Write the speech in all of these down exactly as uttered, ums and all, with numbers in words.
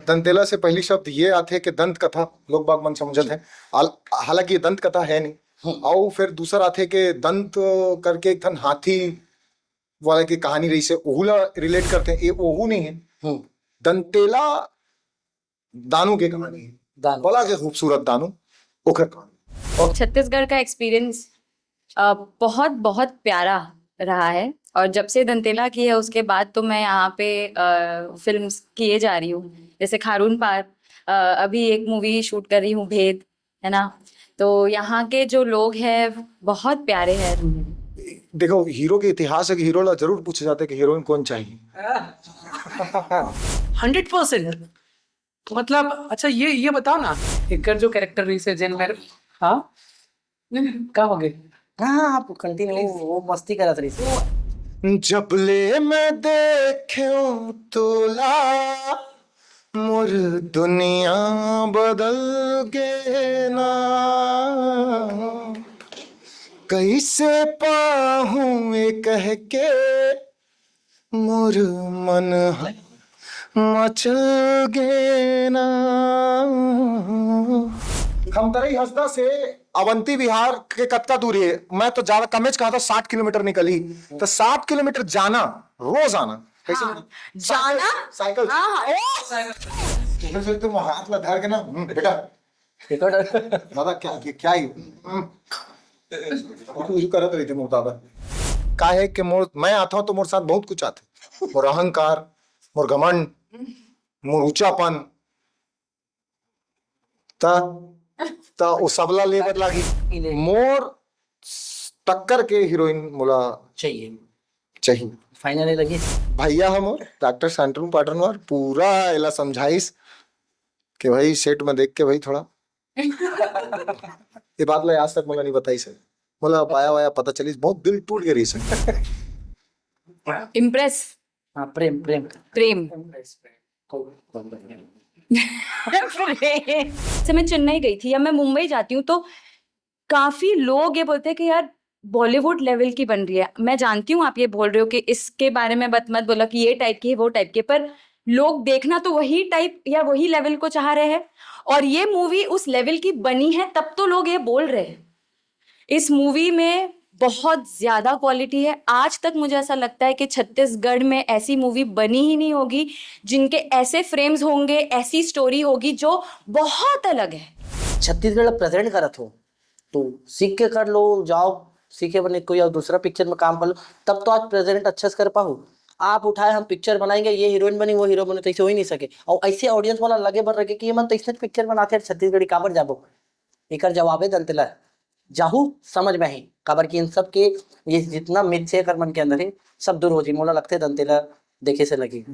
दंतेला से पहली शब्द ये आथे कि दंत कथा, लोग बाग मन समझत हैं। हाल-, हालांकि ये दंत कथा है नहीं। हम्म। और फिर दूसर आथे कि दंत करके एक ठन हाथी वाला के कहानी रहिसे, ओहू ला रिलेट करथे, ये ओहू नहीं है। हम्म। दंतेला दानू के कहानी है, दानू। बड़ा के खूबसूरत दानू, ओखर कहानी। छत्तीसगढ़ का एक्सपीरियंस बहुत बहुत प्यारा रहा है। और जब से दंतेला की है, उसके बाद तो मैं यहाँ पे फिल्म किए जा रही हूँ। जैसे खारून पार, अ, अभी एक मूवी शूट कर रही हूँ, भेद, है ना। तो यहाँ के जो लोग हैं, बहुत प्यारे हैं। देखो, हीरो के इतिहास है कि हीरो ला जरूर पूछे जाते कि हीरोइन कौन चाहिए। Hundred percent. मतलब, अच्छा, ये ये बताओ ना, एकर जो कैरेक्टर रहिसे जेन मेरे, हाँ, का हो गए? हाँ, हाँ, आप कंटिन्यू, वो, वो मस्ती करत रहिसे। जब ले मैं देखे तोला, मोर दुनिया बदल गे ना। कैसे पाहूँ ये कह के, मोर मन ह मचल गे ना। खमतराई हसदा से अवंती विहार के कतका दूरी है? मैं तो ज्यादा कमेच कहा था, साठ किलोमीटर निकली। तो सात किलोमीटर जाना, रोज आना। कैसे? हाँ, जाना? साइकिल। हाँ, हाँ, ओ! फिर से तुम हाथ ला धर के ना, "हम्म, बेटा, दादा, क्या, क्या, क्या ही?" हम्म। कुछ करत रहिथे मोर दादा। का है कि मोर, मैं आता हूँ तो मोर साथ बहुत कुछ आथे। मोर अहंकार, मोर घमंड, मोर ऊंचापन, त, त वो सबला ले बर लागी। मोर टक्कर के हीरोइन मोला चाहिए। चाहिए। फाइनल लगी। भैया ह मोर, डॉक्टर शांतनु पाटनवार, पूरा एला समझाइस कि भाई सेट में देख के भाई थोड़ा ये बात ला आज तक मोला नहीं बताइस हे। मोला बाया वाया पता चलिस, बहुत दिल टूट गे रहिस हे। इम्प्रेस। हाँ, प्रेम, प्रेम। प्रेम। प्रेम। जैसे मैं चेन्नई गई थी या मैं मुंबई जाती हूँ, तो काफी लोग ये बोलते हैं कि यार, बॉलीवुड लेवल की बन रही है। मैं जानती हूँ आप ये बोल रहे हो कि इसके बारे में मत मत बोला कि ये टाइप की है, वो टाइप की, पर लोग देखना तो वही टाइप या वही लेवल को चाह रहे हैं, और ये मूवी उस लेवल की बनी है, तब तो लोग ये बोल रहे हैं। इस मूवी में बहुत ज्यादा क्वालिटी है। आज तक मुझे ऐसा लगता है कि छत्तीसगढ़ में ऐसी मूवी बनी ही नहीं होगी जिनके ऐसे फ्रेम्स होंगे, ऐसी स्टोरी होगी जो बहुत अलग है। छत्तीसगढ़ प्रेजेंट करत हो, तो सीख के कर लो, जाओ सीखे बने कोई और दूसरा पिक्चर में काम कर लो, तब तो आज प्रेजेंट अच्छे से कर पाओ। आप उठाए हम पिक्चर बनाएंगे, ये हीरोइन बनी, वो हीरो बने, तो ऐसे हो ही नहीं सके। और ऐसे ऑडियंस वाला लगे बर रखे कि ये मन तो इसने पिक्चर बनाते हैं, छत्तीसगढ़ी काबर जाबो। एकर जवाब है दंतेला, जाहू समझ में ही, काबर कि इन सब के ये जितना मिथ्स है कर मन के अंदर है, सब दूर हो जी। मोला लगते दंतेला देखे से लगी।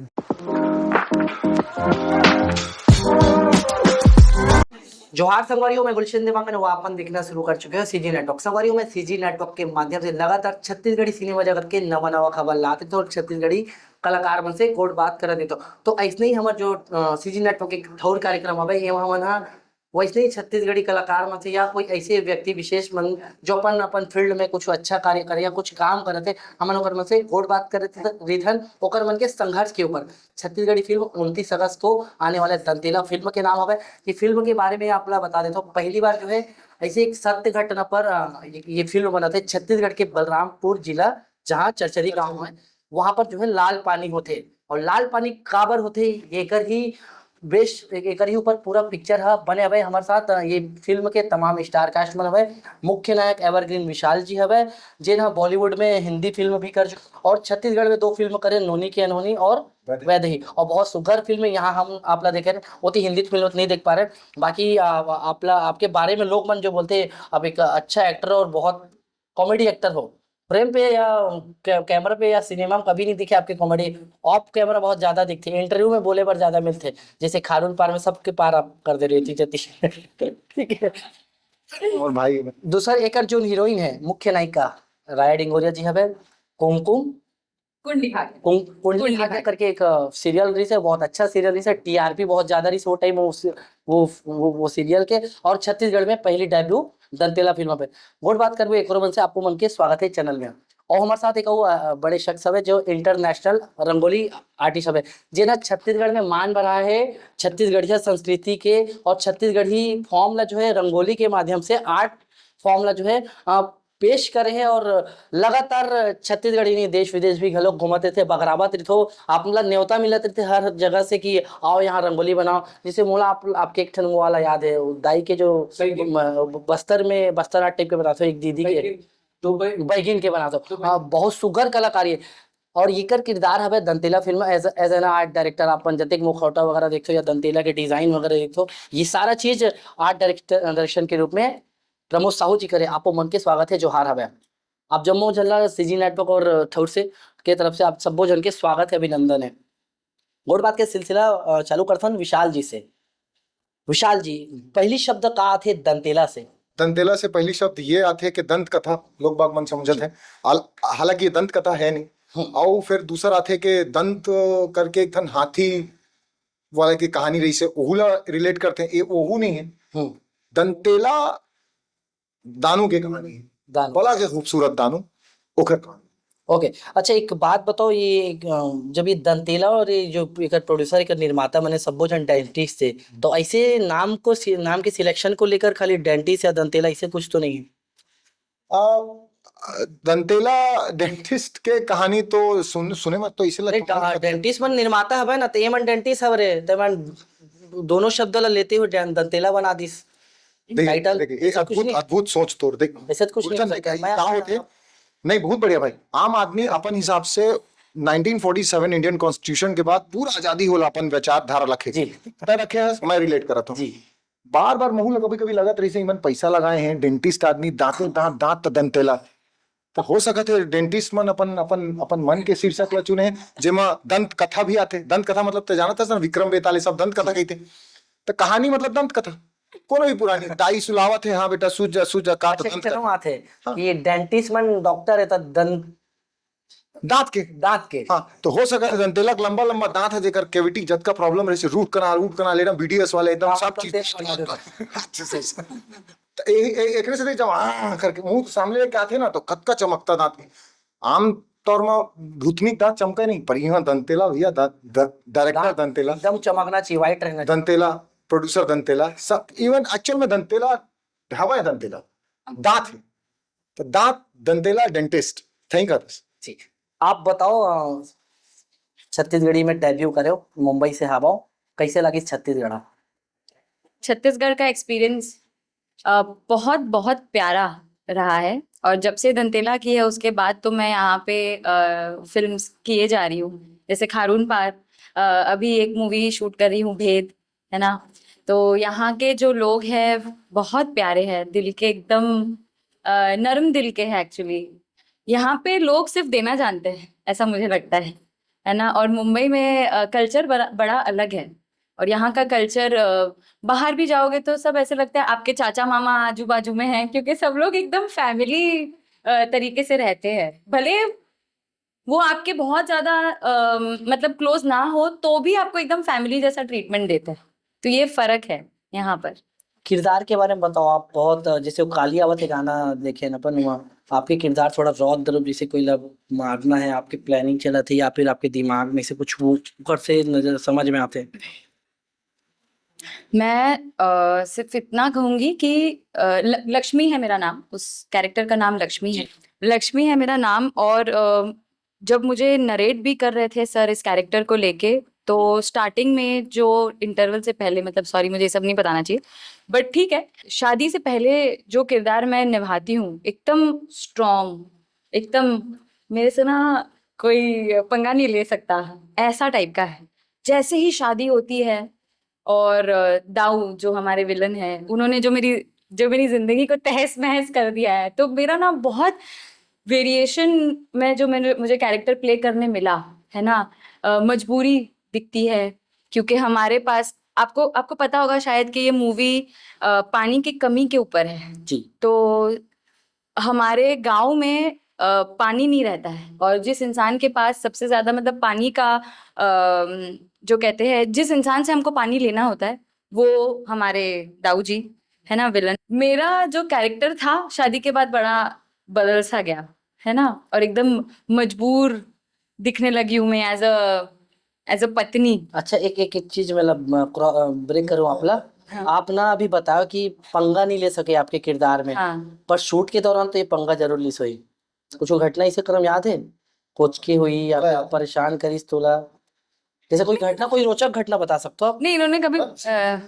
जोहार संगवारी हो, मैं गुलशन देवांगन, वो आपन देखना शुरू कर चुके हो सीजी नेटवर्क। संगवारी हो, मैं सीजी नेटवर्क के माध्यम से लगातार छत्तीसगढ़ी सिनेमा जगत के नवा नवा खबर लाते तो छत्तीसगढ़ी कलाकार मन से गोठ बात करत देतो। तो ऐसने ही हमर जो सीजी नेटवर्क के ठौर कार्यक्रम हवे, ये हमन हा वैसे ही छत्तीसगढ़ी कलाकार मन से या कोई ऐसे व्यक्ति विशेष मन जो अपन अपन फील्ड में कुछ अच्छा कार्य करे या कुछ काम करत हे, हमन ओकर मन से गोठ बात करत रिथन ओकर मन के संघर्ष के ऊपर। छत्तीसगढ़ी फिल्म उनतीस अगस्त को आने वाले दंतेला फिल्म के नाम हवे। ये फिल्म के बारे में आप ला बता देता हूँ, पहली बार जो है ऐसे एक सत्य घटना पर अ, ये, ये फिल्म बनत हे छत्तीसगढ़ के बलरामपुर जिला, जहाँ चरचरी गांव है, वहां पर जो है लाल पानी होथे। और लाल पानी काबर होथे, एकर ही बेस, एकर ही ऊपर पूरा पिक्चर ह बने हवे। हमारे साथ अ, ये फिल्म के तमाम स्टार कास्ट मन हवे। मुख्य नायक एवरग्रीन विशाल जी हवे, जेन ह बॉलीवुड में हिंदी फिल्म भी कर चुके और छत्तीसगढ़ में दो फिल्म करे, नोनी की अनहोनी और वैदेही। वैदेही। और बहुत सुघर फिल्म है। यहाँ हम आप ला देखे, वो तो हिंदी फिल्म तो नहीं देख पा रहे, बाकी आ, आप ला, आपके बारे में लोग मन जो बोलते हैं, आप एक अच्छा एक्टर और बहुत कॉमेडी एक्टर हो, फ्रेम पे या कै-, कैमरा पे या सिनेमा में कभी नहीं दिखे आपके कॉमेडी। ऑफ कैमरा बहुत ज्यादा दिखते, इंटरव्यू में बोले पर ज्यादा मिलते, जैसे खारून पार में सबके पार आप कर दे रहे हो, ठीक है। और भाई, दूसर एकर जो हीरोइन है, मुख्य नायिका राया डिंगोरिया जी हवे, कुमकुम कुंडी भाग्य। कुं-, कुंडली कुंडली भाग्य भाग्य। करके एक सीरियल रही है, बहुत अच्छा सीरियल रही है, टीआरपी बहुत ज्यादा रही है वो टाइम, उस वो वो, वो सीरियल के। और छत्तीसगढ़ में पहली डेब्यू दंतेला फिल्म पे। गोठ बात करबो एकरो मन से, आपको मन के स्वागत है चैनल में। और हमारे साथ एक अउ, अ, बड़े शख्स हवे जो इंटरनेशनल रंगोली आर्टिस्ट हवे, जेन ह छत्तीसगढ़ में मान बढ़ाए हे छत्तीसगढ़िया संस्कृति के और छत्तीसगढ़ी फॉर्म ला जो है रंगोली के माध्यम से, आर्ट फॉर्म ला जो है, अ, पेश करे हे और लगातार छत्तीसगढ़ ही नहीं, देश विदेश भी घलो घूमत रहिथे, बगरावत रहिथो, आप मन ला न्योता मिलत रहिथे हर जगह से कि आओ यहाँ रंगोली बनाओ। जैसे मोला आप, आपके एक ठन वो वाला याद है, वो दाई के जो सही। म-, बस्तर में, बस्तर आर्ट टाइप के बनाते हो एक दीदी के, लेकिन तो भाई बैगिन के बनाते हो। तो भाई हाँ, बहुत सुघर कलाकारी है। और येकर किरदार हवे Dantela film as, as an art director। आप मन जतेक मुखौटा वगैरह देखथो या दंतेला के डिजाइन वगैरह देखथो, ये सारा चीज आर्ट डायरेक्टर, डायरेक्शन के रूप में प्रमोद साहू जी करे। आपो मन के स्वागत है, जोहार हवे। आप जम्मो झन ला सीजी नेटवर्क और ठौर से के तरफ से आप सब्बो झन के स्वागत है, अभिनंदन है। गोठ बात के सिलसिला, अ, चालू करथन विशाल जी से। विशाल जी, पहली शब्द का आथे दंतेला से? दंतेला से पहली शब्द ये आथे कि दंत कथा, लोग बाग मन समझत हैं। हाल-, हालांकि ये दंत कथा है नहीं। हम्म। और फिर दूसर आथे कि दंत करके एक ठन हाथी वाला की कहानी रहिसे, ओहू ला रिलेट करथे, ये ओहू नहीं है। हम्म। दंतेला दानू के कहानी है। दानू। बड़ा के खूबसूरत दानू, ओकर कहानी। ओके, अच्छा, एक बात बताओ, ये, अ, जब ये दंतेला और ये जो एकर प्रोड्यूसर, एकर निर्माता मने सब्बो झन डेंटिस्ट थे, तो ऐसे नाम को सि-, नाम के सिलेक्शन को लेकर खाली डेंटिस्ट या दंतेला, ऐसे कुछ तो नहीं है? आ, दंतेला डेंटिस्ट के कहानी तो सुन, सुने मत तो इसे नहीं, लगा हाँ, डेंटिस्ट मन निर्माता हवे ना, तो ये मन डेंटिस्ट हवे रे, तो ये मन दोनों शब्द ला लेते हुए डें-, दंतेला बना दिस। देखिए, टाइटल देखिए, ये ऐसा कुछ अद्भुत, नहीं। अद्भुत सोच तोड़। देख, ऐसा कुछ नहीं गुलशन हो सकता। देखिए, मैं का आपको होते? बता रहा हूँ। नहीं, बहुत बढ़िया भाई। आम आदमी अपन हिसाब से nineteen forty seven Indian constitution के बाद पूरा आजादी होला अपन विचारधारा रखे। जी। तय रखे है, मैं रिलेट करत हूँ। जी। बार-बार महू ला कभी-कभी लगत रहिसे, इमन पैसा लगाए हैं, डेंटिस्ट आदमी, दांते दांत, दांत त दंतेला। तो हो सकत है डेंटिस्ट मन अपन, अपन, अपन मन के शीर्षक ला चुने, जेमा दंत कथा भी आथे। दंत कथा मतलब त जानत हस ना, विक्रम बेताल, ये सब दंत कथा कहिथे। तो कहानी मतलब दंत कथा, कोनो भी पुरानी, दाई सुलावत है, "हाँ बेटा, सूत जा, सूत जा, का त अच्छा, दंत चलो कथा।" आथे हाँ। कि डेंटिस्ट मन डॉक्टर है, त दंत दांत के। दांत के। हाँ, तो हो सकत है दंतेला के लंबा लंबा दांत है, जेकर कैविटी जतका प्रॉब्लम रहे, से रूट कनाल, रूट कनाल, एकदम बीडीएस वाले, एकदम हाँ, सब तो चीज। देख वाला जो। अच्छा, सही, सही। तो ए-, ए-, एकरे से देख, जब हाँ करके मुंह सामने लेके आथे ना, तो कतका चमकता दांत। आम तौर में भूतनी दांत चमके नहीं, पर यहाँ दंतेला भैया, दा-, दा-, डायरेक्टर दांत दंतेला, एकदम चमकना चाहिए, वाइट रहना चाहिए। दंतेला, प्रोड्यूसर दंतेला, सब, इवन एक्चुअल में दंतेला हवा है, दंतेला दांत है। तो दांत दंतेला डेंटिस्ट, थैंक यू। जी, आप बताओ, अ, छत्तीसगढ़ी में डेब्यू करे हो, मुंबई से हावव, कैसे लगिस छत्तीसगढ़? छत्तीसगढ़ का एक्सपीरियंस, अ, बहुत, बहुत प्यारा रहा है और जब से दंतेला की है, उसके बाद तो मैं यहाँ पे, अ, फिल्म्स किए जा रही हूँ। जैसे खारून पार, अ, अभी एक मूवी शूट कर रही हूँ, भेद, है ना? तो यहाँ के जो लोग हैं, बहुत प्यारे हैं, दिल के एकदम, अ, नरम दिल के हैं एक्चुअली। यहाँ पे लोग सिर्फ देना जानते हैं, ऐसा मुझे लगता है, है ना? और मुंबई में, अ, कल्चर बड़ा, बड़ा अलग है और यहाँ का कल्चर, अ, बाहर भी जाओगे तो सब ऐसे लगता है आपके चाचा मामा आजू बाजू में हैं, क्योंकि सब लोग एकदम फैमिली, अ, तरीके से रहते हैं। भले वो आपके बहुत ज्यादा, अ, मतलब क्लोज ना हो, तो भी आपको एकदम फैमिली जैसा ट्रीटमेंट देते हैं। तो ये फर्क है यहाँ पर। किरदार के बारे में बताओ आप। बहुत, अ, जैसे वो काली आवत है गाना देखे न अपन, वहाँ आपके किरदार थोड़ा रौद्र, जैसे कोई ला मारना है, आपके प्लानिंग चलत है या फिर आपके दिमाग में से कुछ वो ऊपर से नजर, समझ में आते हैं? मैं, अ, सिर्फ इतना कहूँगी कि, अ, ल-, लक्ष्मी है मेरा नाम, उस कैरेक्टर का नाम लक्ष्मी है। जी। लक्ष्मी है मेरा नाम और, अ, जब मुझे नरेट भी कर रहे थे सर इस कैरेक्टर को लेके, तो स्टार्टिंग में जो इंटरवल से पहले, मतलब, सॉरी, मुझे ये सब नहीं बताना चाहिए, बट ठीक है, शादी से पहले जो किरदार मैं निभाती हूँ, एकदम स्ट्रॉन्ग, एकदम मेरे से ना कोई पंगा नहीं ले सकता, ऐसा टाइप का है। जैसे ही शादी होती है और, अ, दाऊ जो हमारे विलन हैं, उन्होंने जो मेरी, जो मेरी जिंदगी को तहस नहस कर दिया है, तो मेरा ना बहुत वेरिएशन में जो मैंने, मुझे कैरेक्टर प्ले करने मिला, है ना, अ, मजबूरी दिखती है, क्योंकि हमारे पास, आपको, आपको पता होगा शायद कि ये मूवी, अ, पानी की कमी के ऊपर है। जी। तो हमारे गाँव में, अ, पानी नहीं रहता है और जिस इंसान के पास सबसे ज़्यादा, मतलब, पानी का, अम, जो कहते हैं, जिस इंसान से हमको पानी लेना होता है, वो हमारे दाऊ जी, है ना, विलन। मेरा जो कैरेक्टर था, शादी के बाद बड़ा बदल सा गया। है ना? और एकदम मजबूर दिखने लगी हूँ मैं एज अ एज अ पत्नी। अच्छा, एक एक एक चीज मतलब ब्रेक करूँ आपला। हाँ। आप ना अभी बताओ कि पंगा नहीं ले सके आपके किरदार में, हाँ। पर शूट के दौरान तो ये पंगा जरूर लिस होही। कुछ घटना इसे क्रम याद है, कोचके हुई या फिर परेशान करिस तोला? जैसे कोई घटना, कोई रोचक घटना बता सकते हो आप? नहीं, इन्होंने कभी अ,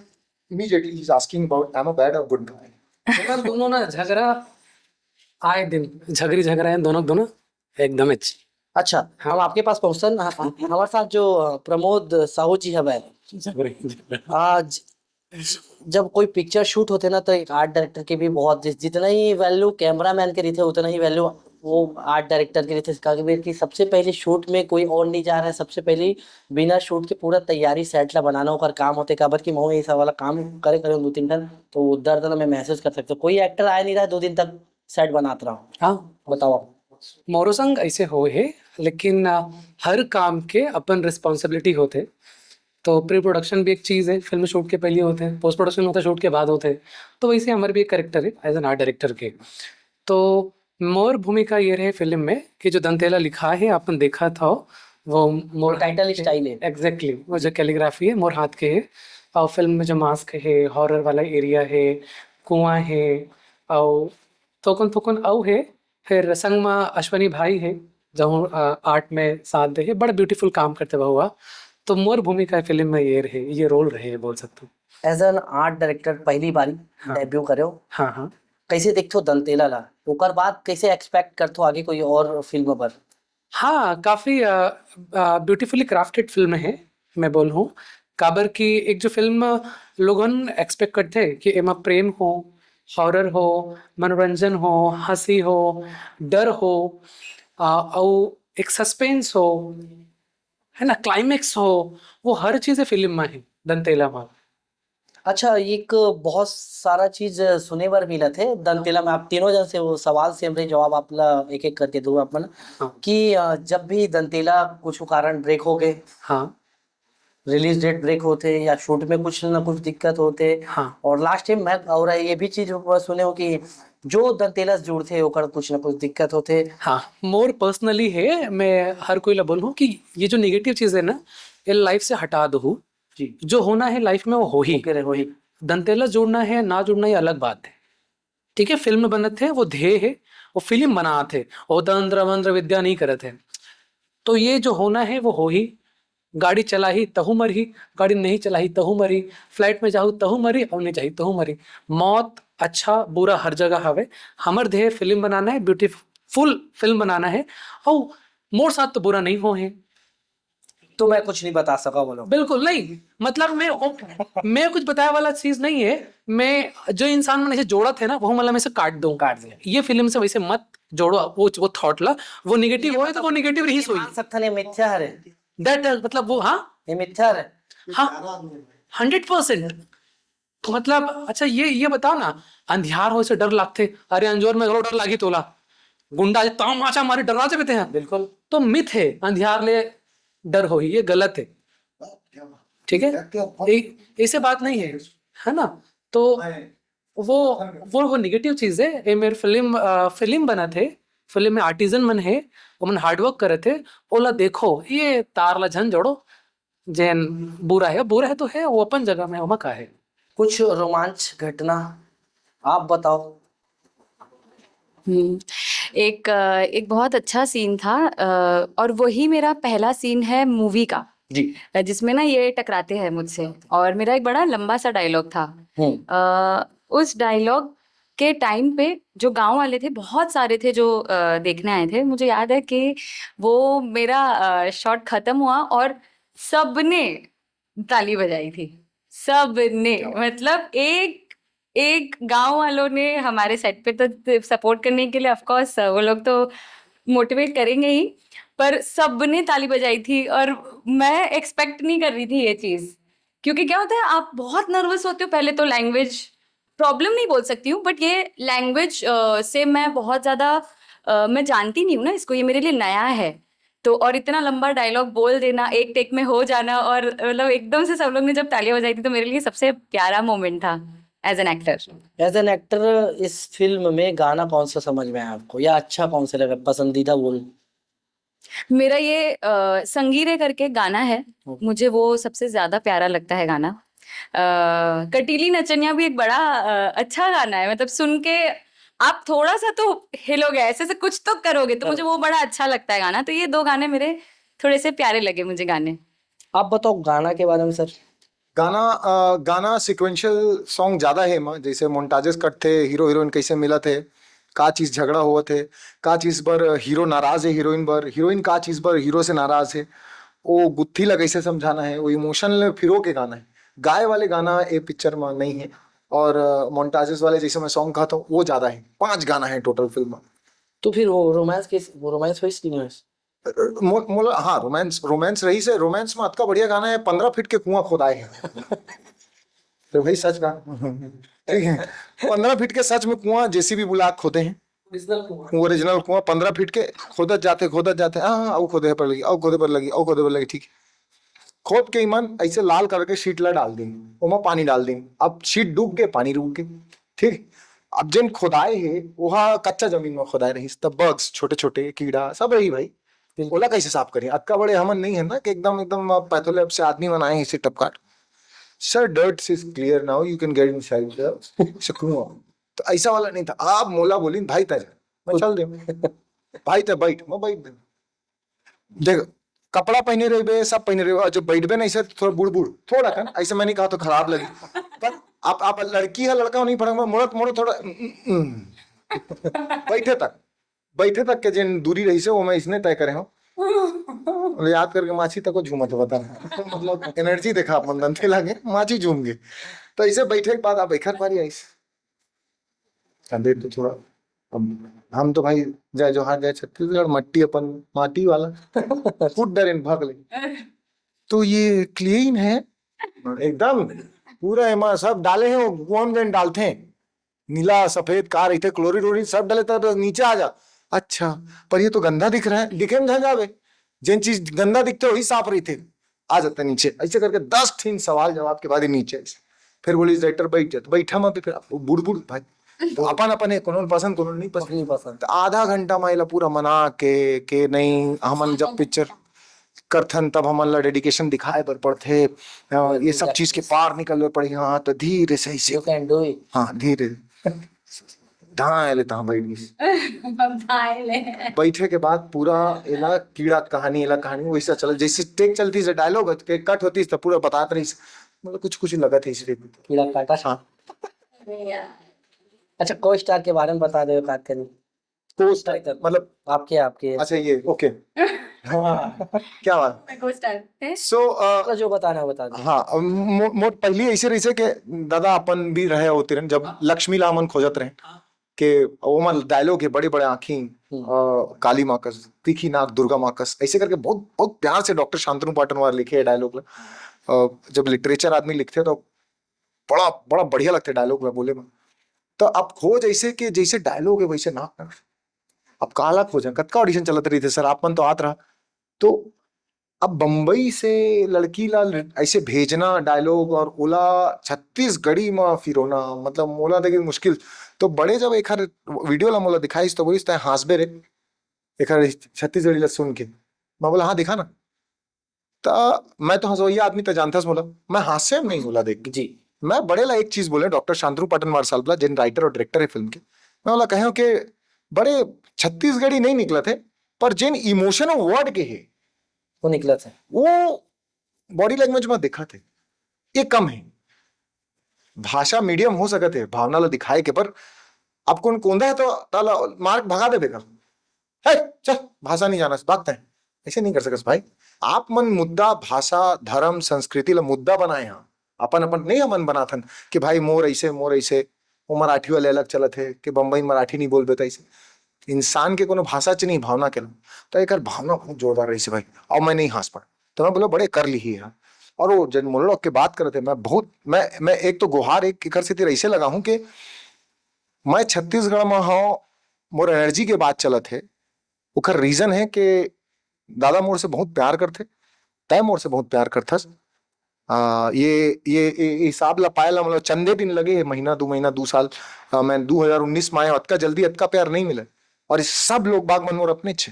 Immediately he's asking about, am I bad or good guy? हम दोनों ना झगड़ा आए दिन, झगड़ी झगड़ा है दोनों दोनों एकदम अच्छी। अच्छा, हम आपके पास पहुंचन। ह- ह- हमारे साथ जो अ, प्रमोद साहू जी हवे, आज जब कोई पिक्चर शूट होते ना, तो एक आर्ट डायरेक्टर की भी बहुत जि- जितना ही वैल्यू कैमरामैन के रहिथे, उतना ही वैल्यू वो आर्ट डायरेक्टर के रहिथे। काबर कि सबसे पहले शूट में कोई और नहीं जा रहा है, सबसे पहले बिना शूट के पूरा तैयारी सेट ला बनाना ओकर काम होथे। काबर कि महू ये सब वाला काम करे करे दो तीन ठन, तो वो दर्द ला मैं महसूस कर सकता हूँ। कोई एक्टर आए नहीं रहा दो दिन तक सेट बनात रहा। हाँ, बताओ आप। मोरो संग ऐसे होए हे, लेकिन अ, हर काम के अपन रिस्पॉन्सिबिलिटी होथे। तो प्री प्रोडक्शन भी एक चीज़ है, फिल्म शूट के पहले होथे, पोस्ट प्रोडक्शन होथे, शूट के बाद होथे। तो वैसे हमर भी एक करेक्टर है एज एन आर्ट डायरेक्टर के। तो मोर भूमिका ये रहे फिल्म में कि जो दंतेला लिखा है, अपन देखा था, वो मोर टाइटल स्टाइल है। एग्जैक्टली, वो जो कैलीग्राफी है मोर हाथ के है। और फिल्म में जो मास्क है, हॉरर वाला एरिया है, कुआं है, और थोकन थोकन अउ है। फिर संग मा अश्वनी भाई है, जो आर्ट में साथ दे है, बड़ा ब्यूटीफुल काम करते हुआ। तो मोर भूमिका फिल्म में ये रहे, ये रोल रहे, बोल सकते हो। एज एन आर्ट डायरेक्टर पहली बारी हाँ। डेब्यू करो, हाँ, हाँ। कैसे देखथो दंतेला ला? ओकर बाद कैसे एक्सपेक्ट करथो आगे कोई और फिल्म पर? हाँ, काफ़ी ब्यूटीफुली क्राफ्टेड फिल्म है, मैं बोलूँ। काबर कि एक जो फिल्म लोगन एक्सपेक्ट करथे कि एमा प्रेम हो, हॉरर हो, मनोरंजन हो, हंसी हो, डर हो, आ, अउ एक सस्पेंस हो, है ना, क्लाइमैक्स हो, वो हर चीज़ फिल्म में है दंतेला में। अच्छा, एक बहुत सारा चीज सुने बर मिलत हे दंतेला में। आप तीनों जन से वो सवाल से हमरे जवाब आप ला एक एक करके दो आप मन हाँ। कि अ, जब भी दंतेला कुछ कारण ब्रेक हो गए, हाँ। रिलीज डेट ब्रेक होथे या शूट में कुछ ना कुछ दिक्कत होथे, हाँ। और लास्ट टाइम मैं और ये भी चीज सुने हो कि जो दंतेला से जुड़थे ओकर कुछ ना कुछ दिक्कत होथे। हाँ, मोर पर्सनली है, मैं हर कोई ला बोलूँ कि ये जो नेगेटिव चीज़ है ना, ये लाइफ से हटा दो। जी। जो होना है लाइफ में, वो हो ही। ओके रे, वही। दंतेला जुड़ना है ना जुड़ना, ये अलग बात है। ठीक है, फिल्म बनत है, वो ध्येय है, वो फिल्म बनात है, वो तंत्र मंत्र विद्या नहीं करत है। तो ये जो होना है वो हो ही। गाड़ी चलाही तहू मरही, गाड़ी नहीं चलाही तहू मरही, फ्लाइट में जाहू तहू मरही और नहीं जाही तहू मरही। मौत अच्छा बुरा हर जगह हवे। हमर ध्येय फिल्म बनाना है, ब्यूटीफुल फिल्म बनाना है, और मोर साथ तो बुरा नहीं हो है। तो मैं कुछ नहीं बता सका बोलो। बिल्कुल नहीं, मतलब मैं मैं कुछ बताए वाला चीज नहीं है। मैं जो इंसान मन ऐसे जोड़त है ना, वो मतलब मैं से काट दूं। काट दे। ये फिल्म से वैसे मत जोड़ो वो वो थॉट ला। वो नेगेटिव होए तो वो नेगेटिव रही सोई। मान सकता नहीं, मिथ्या हरे। दैट मतलब वो, हाँ, ये मिथ्या हरे। हाँ, हंड्रेड परसेंट। मतलब अच्छा, ये ये बताओ ना, अंधियार हो से डर लगथे। अरे अंजोर में घलो डर लागी तोला, गुंडा जे तमाचा मारे डरा जाबे तेहा। बिल्कुल। तो मिथ है, अंधियार ले डर होही, ये गलत है। ठीक है, ए- ऐसे बात नहीं है, है ना? तो वो वो वो नेगेटिव चीज है। ये मेरे फिल्म अ, फिल्म बनत है, फिल्म में आर्टिजन मन है, ओमन हार्डवर्क करत है। ओला देखो, ये तार ला झन जोड़ो, जेन बुरा है, बुरा है तो है, वो अपन जगह में, ओमा का है। कुछ रोमांच घटना आप बताओ। हम्म, एक अ, एक बहुत अच्छा सीन था, अ, और वही मेरा पहला सीन है मूवी का, जी। अ, जिसमें ना ये टकराते हैं मुझसे, और मेरा एक बड़ा लंबा सा डायलॉग था। हम्म। अ, उस डायलॉग के टाइम पे जो गांव वाले थे, बहुत सारे थे जो अ, देखने आए थे। मुझे याद है कि वो मेरा शॉट खत्म हुआ और सबने ताली बजाई थी, सबने। मतलब एक एक गांव वालों ने हमारे सेट पे तो सपोर्ट करने के लिए, ऑफ कोर्स, वो लोग तो मोटिवेट करेंगे ही, पर सबने ताली बजाई थी और मैं एक्सपेक्ट नहीं कर रही थी ये चीज। क्योंकि क्या होता है, आप बहुत नर्वस होते हो, पहले तो लैंग्वेज प्रॉब्लम नहीं बोल सकती हूँ, बट ये लैंग्वेज से मैं बहुत ज्यादा अ, मैं जानती नहीं हूँ ना इसको, ये मेरे लिए नया है। तो और इतना लंबा डायलॉग बोल देना, एक टेक में हो जाना, और मतलब एकदम से सब लोग ने जब तालियां बजाई थी, तो मेरे लिए सबसे प्यारा मोमेंट था। as an actor. As an actor, इस फिल्म में गाना कौन सा समझ में आया आपको, या अच्छा कौन सा लगा, पसंदीदा बोल? मेरा ये अ, संगीरे करके गाना है, Okay. मुझे वो सबसे ज्यादा प्यारा लगता है गाना। अ, कटीली नचनिया भी एक बड़ा अ, अच्छा गाना है, मतलब सुन के आप थोड़ा सा तो हिलोगे, ऐसे से कुछ तो करोगे, तो मुझे वो बड़ा अच्छा लगता है गाना। तो ये दो गाने मेरे थोड़े से प्यारे लगे मुझे गाने। आप बताओ गाना के बारे में सर। गाना अ, गाना सिक्वेंशियल सॉन्ग ज्यादा है एमा, जैसे मोन्टाजेस कट थे, हीरो हीरोइन कैसे मिलत हे, का चीज झगड़ा होवत हे, का चीज बर हीरो नाराज है हीरोइन बर, हीरोइन का चीज बर हीरो से नाराज है, वो गुत्थी ला कैसे समझाना है, वो इमोशन ले फिरो के गाना है। गाए वाले गाना ए पिक्चर में नहीं है, और मोन्टाजेस वाले जैसे मैं सॉन्ग कहा था, वो ज्यादा है। पांच गाना है टोटल फिल्म में। तो फिर वो रोमांस के, वो रोमांस होइस कि नहीं होइस? मो-, मोला हाँ, रोमांस, रोमांस रहिस हे। रोमांस में अतका बढ़िया गाना है, पंद्रह फीट के कुआं खोदाए है। तो भाई सच गाना। ठीक है, पंद्रह फीट के सच में कुआं जेसीबी बुला के खोदे हैं। ओरिजिनल कुआं पंद्रह फीट के खोदत जाते, खोदत जाते, हाँ हाँ, अउ खोदे पर लगी, अउ खोदे पर लगी, अउ खोदे पर लगी, ठीक है। खोद के इमन ऐसे लाल करके शीट ला डाल दिन, ओमा पानी डाल दिन। अब शीट डूब के पानी रुक गए, ठीक। अब जेन खोदाए हे, ओहा कच्चा जमीन में खोदाए रहिस, त बग्स, छोटे छोटे कीड़ा सब रही भाई। बिल्कुल। ओला कैसे साफ करिए? अतका बड़े हमन नहीं है ना कि एकदम, एकदम पैथोलैब से आदमी बनाए इसे टपकाट। Sir, dirt is clear now, you can get inside the, से कुआं। तो ऐसा वाला नहीं था। आप मोला बोलिन, "भाई तें जा, मैं चल दे।" "भाई तें बैठ, मैं बैठ दे।" देख, कपड़ा पहने रहिबे, सब पहने रहिबे, और जब बैठबे नहीं सर, थोड़ा बुड़ बुड़, थोड़ा कन, ऐसे मैं नहीं कहा तो खराब लगे। पर आप, आप लड़की है, लड़का नहीं, फर्क मोड़ा, मोड़ा थोड़ा, उम, उम, उम। बैठे तक, बैठे तक के जेन दूरी रहिस हे, वो मैं इसने तय करे हूँ। याद करके माछी तक को झूमत बता, मतलब एनर्जी देखा अपन दंते लागे, माछी झूम गए। तो ऐसे बैठे के बाद आप एकर पारी आइस। कंधे तो थोड़ा, हम, हम तो भाई जय जोहार, जय छत्तीसगढ़, मट्टी अपन माटी वाला। फुट डरेन भाग ले। तो ये क्लीन है एकदम, पूरा एमा सब डाले हैं, वो कौन जन डालते हैं, नीला सफेद का रहिथे, क्लोरीन वोरीन सब डाले, तब नीचे आ जा। अच्छा, पर ये तो गंदा दिख रहा है। दिखे में जावे, जेन चीज गंदा दिखते वही साफ रहिथे। आ जाता नीचे, ऐसे करके दस ठिन सवाल जवाब के बाद ही नीचे ऐसे। फिर बोली, "डायरेक्टर बैठ जा।" तो बैठा मैं भी, फिर आप बुड़ बुड़ भाई, तो अपन अपन है, कोनो पसंद, कोनो नहीं पसंद। नहीं पसंद। तो आधा घंटा में एला पूरा मना के, के नहीं, हमन जब पिक्चर करथन तब हमन ला डेडिकेशन दिखाए बर पड़थे, अ, ये सब चीज के पार निकल बर पड़ही। हाँ, तो धीरे से ऐसे, You can do it. हाँ, धीरे, धाए ले तहाँ बैठ गइस। धाए ले। बैठे के बाद पूरा एला कीड़ा कहानी, एला कहानी वैसा चल, जैसे टेक चलती से डायलॉग के कट होती तो पूरा बतात रहिस, मतलब कुछ कुछ लगत है इसलिए। कीड़ा काटा। हाँ। अच्छा, को स्टार के बारे में बता दो, बात करें। को स्टार, मतलब आपके, आपके। अच्छा, ये ओके। हाँ, क्या बात। को स्टार है। सो आपका जो बताना है, बता दो। हाँ, अब मो-, मोर पहली ऐसे रहिसे के दादा अपन भी रहे होते रहे, जब लक्ष्मी ला हमन खोजत रहे, के ओमन डायलॉग है, बड़े बड़े आँखी, हम्म। अ, काली माँ कस, तीखी नाक दुर्गा माँ कस, ऐसे करके बहुत, बहुत प्यार से डॉक्टर शांतनु पाटन वार लिखे है डायलॉग ला। अ, जब लिटरेचर आदमी लिखते तो बड़ा, बड़ा बढ़िया लगते डायलॉग ला बोले में। तो अब खोज ऐसे के जैसे डायलॉग है वैसे नाक ना। अब काला खोजा, कतका ऑडिशन चलत रहिथे सर, आप मन तो आत रहा। तो अब बम्बई से लड़की ला ऐसे भेजना डायलॉग और ओला छत्तीसगढ़ी में फिरोना, मतलब मोला देखे मुश्किल। तो बड़े जब एक हर वीडियो ला मोला दिखाइस तो बोलिस, "तैं हाँसबे रे एक हर छत्तीसगढ़ी ला सुन के।" मैं बोला, "हाँ, दिखा ना।" त मैं तो हंसवैया आदमी, त जानथस मोला, मैं हास्य में नहीं होला देख। जी। मैं बड़े ला एक चीज बोले, डॉक्टर शांतनु पाटन वार साहब ला, जिन राइटर और डायरेक्टर है फिल्म के, मैं बोला कहे कि बड़े छत्तीसगढ़ी नहीं निकलत है, पर जिन इमोशन और वर्ड के है, वो निकलत है। वो बॉडी लैंग्वेज में दिखत है, ये कम है। भाषा मीडियम हो सकत है भावना ला दिखाए के, पर अब कोन कोंदा है तो ताला मार के भगा देबे का, "हे, चल, भाषा नहीं जानस, भागते हैं।" ऐसे नहीं कर सकस भाई। आप मन मुद्दा, भाषा, धर्म, संस्कृति ला मुद्दा बनाए हैं। अपन, अपन नहीं हमन बनाथन कि भाई मोर ऐसे, मोर ऐसे, वो मराठी वाले अलग चलत है कि बम्बई में मराठी नहीं बोलबे त ऐसे। इंसान के कोनो भाषा च नहीं, भावना के ला। तो एकर भावना बहुत जोरदार रहिसे भाई। और मैं नहीं हाँस पाए। तो मैं बोला, "बड़े कर ली ही यार।" और वो जन मोनोलॉग के बात करत हे, मैं बहुत, मैं, मैं एक तो गुहार एक एकर सेती ऐसे लगा हूँ कि मैं छत्तीसगढ़ में हूँ, मोर एनर्जी के बात चलत है। ओकर रीजन है कि दादा मोर से बहुत प्यार करथे, तैं मोर से बहुत प्यार करथस। आ, ये ये ये हिसाब ला पाए ला, मतलब, चंदे दिन लगे हे, महीना, दू महीना, दू साल। आ, मैं दू हजार उन्नीस में आया, अतका जल्दी अतका प्यार नहीं मिले। और ये सब लोग बाग मन मोर अपने छे,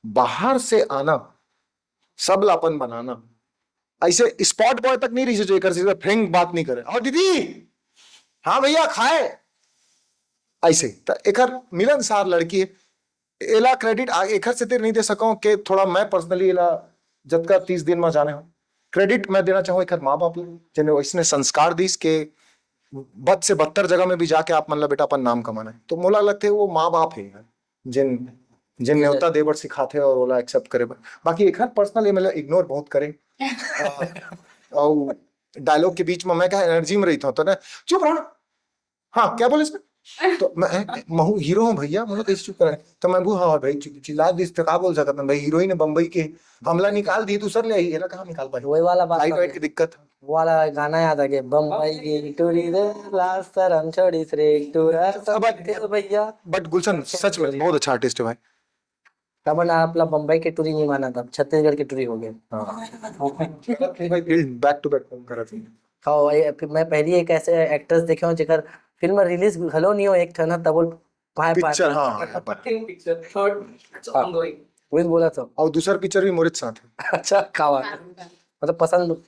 बाहर से आना, सब ला अपन बनाना। ऐसे स्पॉट बॉय तक नहीं रही, जो एकर से फ्रेंक बात नहीं करे। और दीदी, हाँ भैया, खाए, ऐसे। त एकर मिलनसार लड़की हे। एला क्रेडिट एकर से नहीं दे सकूं कि थोड़ा मैं पर्सनली एला जतका तीस दिन में जाने हो, क्रेडिट मैं देना चाहूँ एकर माँ बाप ला, जिन्हें इसने संस्कार दीस के बद से बदतर जगह में भी जाके आप मन ला बेटा अपन नाम कमाना है। तो मोला लगथे वो माँ बाप हे यार, जिन जिन नेवता दे बर सिखाथे और ओला एक्सेप्ट करे बर। बाकी एकर पर्सनल ये मतलब इग्नोर बहुत करे। अ, और डायलॉग के बीच में मैं कहा एनर्जी में रही था तो ना, चुप रहा। हाँ, क्या बोले इसमें? तो मैं, मैं हूँ हीरो हूँ भैया, मैं कैसे चुप करा? तो मैं भी, हाँ भाई, चि-, चिल्ला दिस तो का बोल सकत हन भाई, हीरोइन है बम्बई के, हमला निकाल दी, दूसर ले आई, एला कहाँ निकाल पाए? वही वाला बात लाइट आ वाइट गई। की दिक्कत है। वो वाला गाना याद आ गया, बम्बई की टूरी रे, लास्ट तरह छोड़ी रे टूरा, सब अब भैया। बट गुलशन सच में बहुत अच्छा आर्टिस्ट है भाई। तमन आप ला बम्बई के टूरी नहीं माना था, छत्तीसगढ़ के टूरी हो गए। हाँ। गलत नहीं भाई, फील्ड बैक टू बैक काम करत है। हाँ, ये फिर मैं पहली एक ऐसे एक्ट्रेस देखे हूँ जेकर फिल्म रिलीज घलो नहीं हो एक ठन, तब वो पाए पाए। पिक्चर, हाँ, हाँ, हाँ। Second picture, third, it's ongoing। वही बोला था। और दूसर पिक्चर भी मोरे साथ है। अच्छा, का बात है। मतलब पसंद,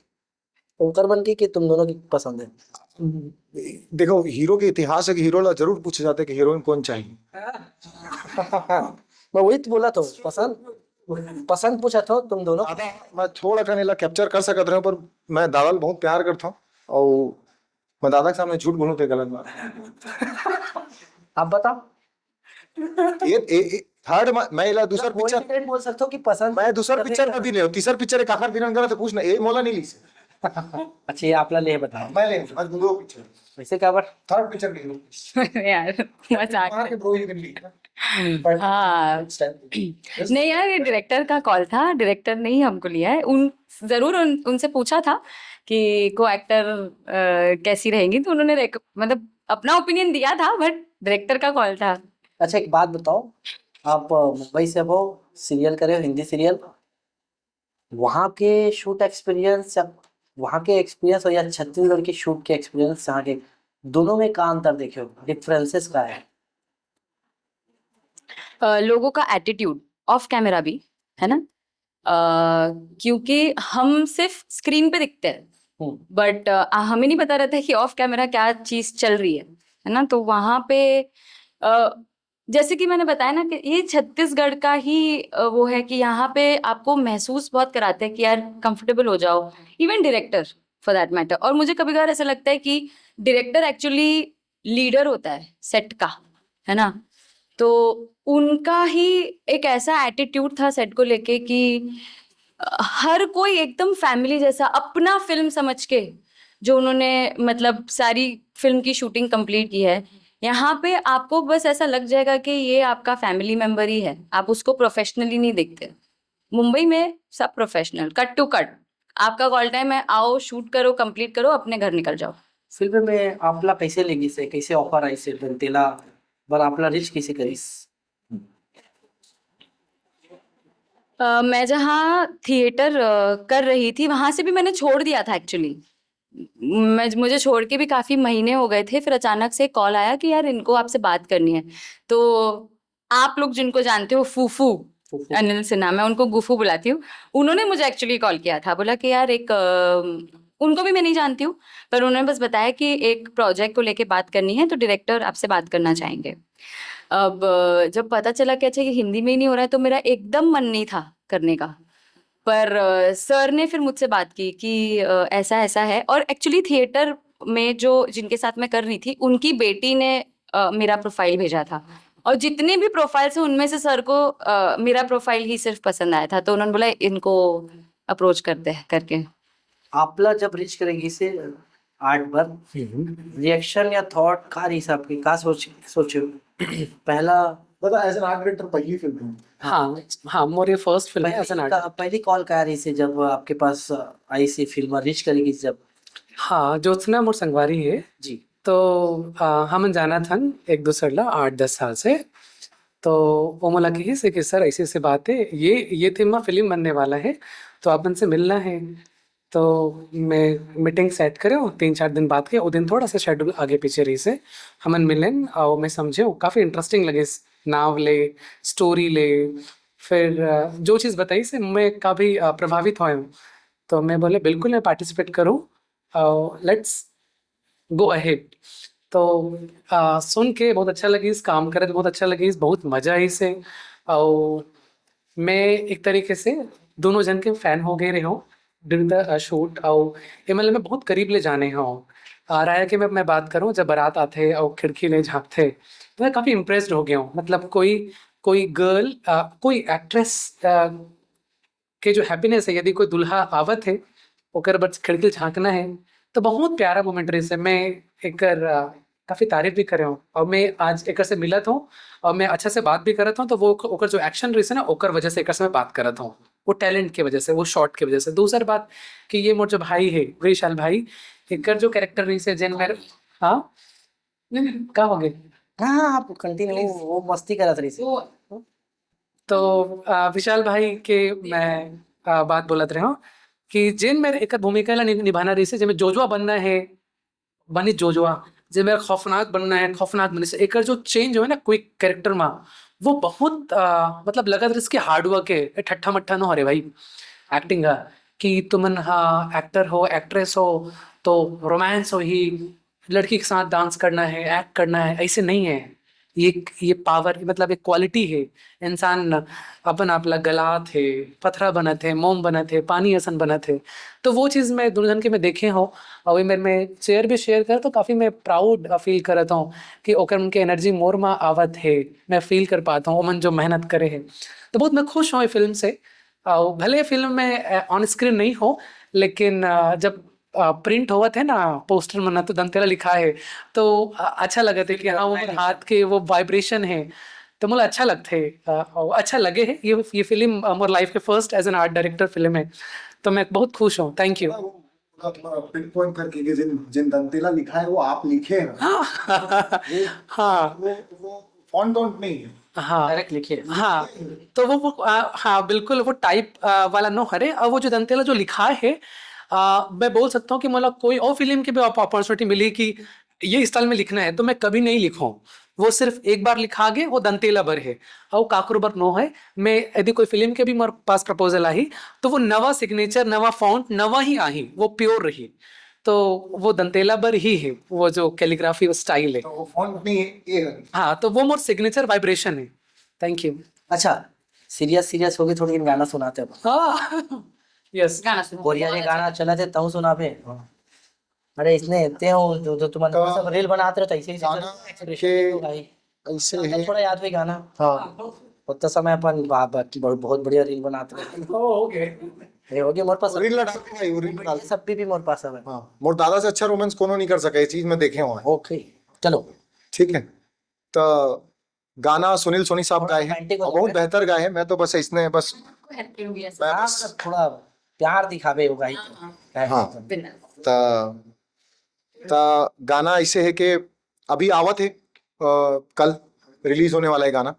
उनकर मन की कि तुम दोनों की पसंद है? देखो, हीरो के इतिहास है कि हीरो ला जरूर पूछे जाते कि हीरोइन कौन चाहिए। मैं वही तो बोला था, पसंद, पसंद पूछा था तुम दोनों। दादा, मैं थोड़ा कन एला कैप्चर कर सकत रहे, पर मैं दादा ला बहुत प्यार करता हूँ और मैं दादा के सामने झूठ बोलूं तो गलत बात। आप बताओ। ये, ये, ये थर्ड मा-, मैं एला दूसर ना, कोई पिक्चर भी नहीं बोल सकता कि पसंद मैं दूसर करने पिक्चर का। में भी नहीं हूँ, तीसर पिक्चर एक आखिर दिन अंदर तो पूछना, ये मोला नहीं ली से। अच्छा, ये आपला ले बताओ। मैं ले, मैं दो पिक्चर। वैसे क्या बात? थर्ड पिक्चर नहीं हूँ। यार, मजाक वहाँ है। के दो ही दिन ली। But हाँ। Next time। नहीं यार, ये डायरेक्टर का कॉल था, डायरेक्टर ने ही हमको लिया है। उन, जरूर उन, उनसे पूछा था कि को एक्टर, अ, कैसी रहेंगी, तो उन्होंने रेक-, मतलब अपना ओपिनियन दिया था, बट डायरेक्टर का कॉल था। अच्छा, एक बात बताओ, आप, अ, मुंबई से हो, सीरियल करे हो, हिंदी सीरियल, वहाँ के शूट एक्सपीरियंस या वहाँ के एक्सपीरियंस और या छत्तीसगढ़ के शूट के एक्सपीरियंस, यहाँ के, दोनों में का अंतर देखे हो, डिफरेंसेस का है? अ, लोगों का एटीट्यूड ऑफ कैमरा भी, है ना? अ, क्योंकि हम सिर्फ स्क्रीन पे दिखते हैं, हम्म। बट, अ, हमें नहीं पता रहता है कि ऑफ कैमरा क्या चीज चल रही है, है ना? तो वहाँ पे, अ, जैसे कि मैंने बताया ना कि ये छत्तीसगढ़ का ही, अ, वो है कि यहाँ पे आपको महसूस बहुत कराते हैं कि यार, कंफर्टेबल हो जाओ। Even director, for that matter. और मुझे कभी कभार ऐसा लगता है कि डायरेक्टर एक्चुअली लीडर होता है सेट का, है ना? तो उनका ही एक ऐसा एटीट्यूड था सेट को लेके कि, अ, हर कोई एकदम फैमिली जैसा अपना फिल्म समझ के जो उन्होंने, मतलब, सारी फिल्म की शूटिंग कंप्लीट की है, यहाँ पे आपको बस ऐसा लग जाएगा कि ये आपका फैमिली मेंबर ही है, आप उसको प्रोफेशनली नहीं देखते। मुंबई में सब प्रोफेशनल, कट टू कट। आपका कॉल टाइम है, आओ, शूट करो, कंप्लीट करो, अपने घर निकल जाओ। फिल्म में आपला कैसे लेगिस हे, कैसे ऑफर आइस हे, तेला बर आपला रीच कैसे करिस? अ, मैं जहाँ थिएटर, अ, कर रही थी, वहाँ से भी मैंने छोड़ दिया था एक्चुअली। मैं, मुझे छोड़ के भी काफ़ी महीने हो गए थे, फिर अचानक से कॉल आया कि यार, इनको आपसे बात करनी है। तो आप लोग जिनको जानते हो, फूफू, फूफू। अनिल सिन्हा, मैं उनको गुफू बुलाती हूँ, उन्होंने मुझे एक्चुअली कॉल किया था, बोला कि यार, एक, अ, उनको भी मैं नहीं जानती हूँ, पर उन्होंने बस बताया कि एक प्रोजेक्ट को लेके बात करनी है, तो डायरेक्टर आपसे बात करना चाहेंगे। अब, अ, जब पता चला कि अच्छा, ये हिंदी में ही नहीं हो रहा है, तो मेरा एकदम मन नहीं था करने का। पर, अ, सर ने फिर मुझसे बात की कि, अ, ऐसा, ऐसा है। और एक्चुअली थिएटर में जो, जिनके साथ मैं कर रही थी, उनकी बेटी ने, अ, मेरा प्रोफाइल भेजा था। और जितने भी प्रोफाइल्स हैं, उनमें से सर को, अ, मेरा प्रोफाइल ही सिर्फ पसंद आया था। तो उन्होंने बोला, "इनको अप्रोच करते हैं," करके। आपला जब रीच करेगी से आठ बार, हम्म। रिएक्शन या थॉट का रही आपके, का सोच, सोचे? पहला बता, एज एन आर्ट डायरेक्टर पहली फिल्म है। हाँ, हाँ, मोर ये फर्स्ट फिल्म है एज एन पहली आर्ट। का, पहली कॉल का रही से जब आपके पास, अ, आई सी फिल्म रीच करेगी जब? हाँ, ज्योत्सना मोर संगवारी है। जी। तो, अ, हमन जानत हन एक दूसर ला आठ दस साल से। तो वो मोला कहिस हे कि सर, ऐसे ऐसे बात है, ये, ये थीम में फिल्म बनने वाला है, तो आप मन से मिलना है। तो मैं मीटिंग सेट करे, तीन चार दिन बाद के, वो दिन थोड़ा सा शेड्यूल आगे पीछे रहिस हे। हमन मिलेन और मैं समझे, काफ़ी इंटरेस्टिंग लगिस नाव ले, स्टोरी ले, फिर अ, जो चीज़ बताइस हे मैं काफ़ी अ, प्रभावित होए हूँ। तो मैं बोले, "बिल्कुल, मैं पार्टिसिपेट करूँ और लेट्स गो अहेड।" तो अ, सुन के बहुत अच्छा लगिस, काम करे तो बहुत अच्छा लगिस, बहुत मज़ा आइस हे। और मैं एक तरीके से दोनों जन के फैन हो गए रहे हूँ ड्यूरिंग द शूट। और एमएलए में बहुत करीब ले जाने हूँ। आ, राया के मैं, मैं बात करूँ, जब बारात आथे और खिड़की ले झांकथे, तो मैं काफ़ी इम्प्रेस्ड हो गया हूँ। मतलब कोई, कोई गर्ल, कोई एक्ट्रेस के जो हैप्पीनेस है, यदि कोई दूल्हा आवत है, ओकर बर खिड़की झांकना है, तो बहुत प्यारा मोमेंट रहिस हे। मैं एकर अ, काफ़ी तारीफ भी करे हूँ और मैं आज एकर से मिलत हूँ और मैं अच्छा से बात भी करत हूँ, तो वो ओकर जो एक्शन रहिस हे ना, ओकर वजह से एकर से मैं बात करत हूँ, वो टैलेंट के वजह से, वो शॉट के वजह से। दूसर बात कि ये मोर जो भाई है, विशाल भाई, एकर जो कैरेक्टर रहिस हे जेन मेरे, हाँ, नहीं, नहीं, का हो गया? हाँ, हाँ, आप कंटिन्यू, वो, वो मस्ती करत रहिस हे। वो तो अ, विशाल भाई के मैं अ, बात बोलत रहे हूँ कि जेन मेरे एकर भूमिका ला नि-, निभाना रहिस हे, जेमे जोजवा बनना है, बनी जोजवा, जे मेरा खौफनाक बनना है, खौफनाक बनिस हे। एकर जो चेंज होए ना क्विक कैरेक्टर में, वो बहुत अ, मतलब लगत रहिस कि हार्ड वर्क है, ए ठट्ठा मट्ठा नो हरे भाई एक्टिंग का, कि तुमन हाँ एक्टर हो, एक्ट्रेस हो, तो रोमांस हो ही, लड़की के साथ डांस करना है, एक्ट करना है, ऐसे नहीं है। ये, ये पावर, मतलब एक क्वालिटी है। इंसान अपन आप ला गलात है, पथरा बनत है, मोम बनत है, पानी असन बनत है। तो वो चीज़ मैं दोनों जन के मैं देखे हूँ और ये मेरे में शेयर भी शेयर कर, तो काफ़ी मैं प्राउड फील करत हूँ कि ओकर मन के एनर्जी मोर मा आवत है, मैं फील कर पाता हूँ ओमन जो मेहनत करे है। तो बहुत मैं खुश हूँ ये फिल्म से। और भले फिल्म में ऑन स्क्रीन नहीं हो, लेकिन अ, जब प्रिंट होवत है ना पोस्टर मन, तो दंतेला लिखा है, तो अ, अच्छा लगत है कि हाँ, वो मोर हाथ के वो वाइब्रेशन है, तो मोला अच्छा लगथे। अ, और अच्छा लगे है ये, ये फिल्म अ, मोर लाइफ के first as an art director film है, तो मैं बहुत खुश हूँ। Thank you. पूरा, पूरा पिन पॉइंट करके कि जिन, जिन दंतेला लिखा है वो आप लिखे हैं। हाँ। वो, हाँ। वो, वो फॉन्ट ऑन्ट नहीं है। हाँ। डायरेक्ट लिखे। हाँ। तो वो, वो, आ, हाँ, बिल्कुल, वो टाइप, आ, वाला नो हरे। और वो जो दंतेला जो लिखा है, आ, मैं बोल सकता हूँ कि मतलब कोई और फिल्म की भी अप-, अपॉर्चुनिटी मिली कि ये स्टाइल में लिखना है, तो मैं कभी नहीं लिखूँ। वो सिर्फ एक बार लिखा गे, वो दंतेला बर है, और काकरो बर नो है। मैं यदि कोई फिल्म के भी मोर पास प्रपोजल आही, तो वो नवा सिग्नेचर, नवा फॉन्ट, नवा ही आही, वो प्योर रही। तो वो दंतेला बर ही है, वो जो कैलीग्राफी, वो स्टाइल है। तो वो फॉन्ट नहीं है, ये है। हाँ, तो वो मोर सिग्नेचर वाइब्रेशन है। Thank you. अच्छा, सीरियस सीरियस होके थोड़ी गाना सुनाते हो। हाँ। यस। गाना सुनो। कोरिया ये गाना चला थे, तहु सुनाबे। अरे, इसने इतने हो जो, जो तुम तो सब रील बनाते रहो, तो ऐसे ही गाना एक्सप्रेशन के होगा ही। ऐसे गाना है। थोड़ा याद भी गाना। हाँ। उतना समय अपन बा-, बा-, बहुत, बहुत बढ़िया रील बनाते रहे। ओ, ओके। ये हो गया मोर पास। रील ना डाल भाई, वो रील डाल। ये सब भी, भी मोर पास है। हाँ, मोर दादा से अच्छा रोमांस कोनो नहीं कर सका, ये चीज मैं देखे हुआ है। ओके, चलो। ठीक है, तो गाना सुनील सोनी साहब गाए हैं, रोमांटिक हो और बहुत जाएगा। बेहतर गाए हैं। मैं तो बस इसने बस आपको हेल्प करूंगी ऐसे। मैं हाँ, बस मतलब थोड़ा प्यार दिखावे होगा ही। हाँ, हाँ। हाँ। बिना। त, त गाना ऐसे है कि अभी आवत है, अ, कल रिलीज होने वाला है गाना।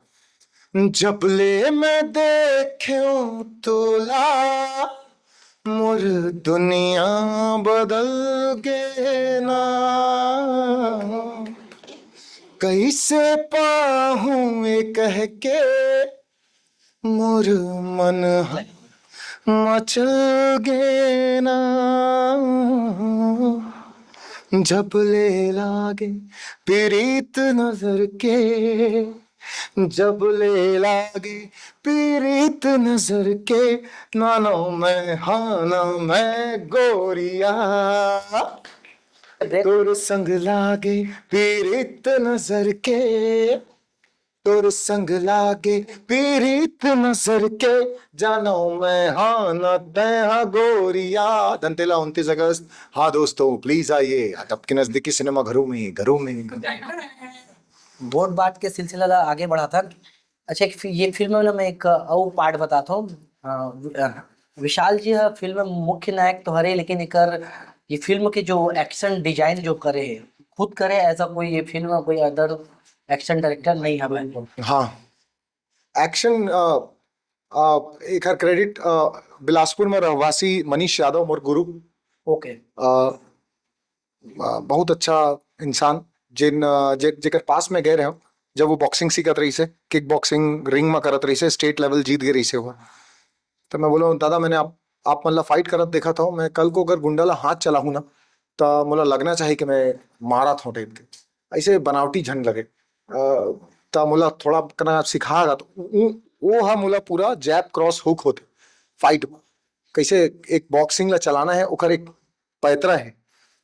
जब ले मैं देख्यो तोला, मोर दुनिया बदल गे ना। कैसे पाहूँ ये कह के, मोर मन ह मचल गे ना। जब ले लागे प्रीत नजर के, जब ले लागे प्रीत नजर के, ना ना मैं, हाँ ना मैं गोरिया। तोर संग लागे पीरित नजर के, तोर संग लागे पीरित नजर के, जानो मैं हाँ ना तै हाँ गोरिया। दंतेला उनतीस अगस्त। हाँ दोस्तों, प्लीज आइए आपके नजदीकी सिनेमा घरों में, घरों में। वोट बांट के सिलसिला ला आगे बढ़ाथन। अच्छा, एक फि-, ये फिल्म में ना मैं एक अउ पार्ट बताता हूँ। अ, वि-, अ, विशाल जी ह फिल्म में मुख्य नायक तो हरे, लेकिन एकर ये फिल्म के जो एक्शन डिजाइन जो करे है, खुद करे, ऐसा कोई ये फिल्म में कोई अदर एक्शन डायरेक्टर नहीं हवे। हाँ, एक्शन, अ, अ, एकर क्रेडिट, अ, बिलासपुर में रहवासी मनीष यादव, मोर गुरु। ओके। अ, अ, बहुत अच्छा इंसान, जिन अ, जे, जेकर पास में गए रहे, जब वो बॉक्सिंग सीखत रही से, किक बॉक्सिंग रिंग में करत रही से, स्टेट लेवल जीत गए रही से वो। तो मैं बोला, दादा, मैंने आप आप मन ला फाइट करत देखा था, मैं कल को अगर गुंडा ला हाथ चलाहूँ ना, तो मोला लगना चाहिए कि मैं मारा था टाइप के, ऐसे बनावटी झन लगे। अ, त मोला थोड़ा कना सिखा गा, तो उ- वो हा मोला पूरा जैब क्रॉस हुक होते फाइट में, कैसे एक बॉक्सिंग ला चलाना है, ओकर एक पैतरा है,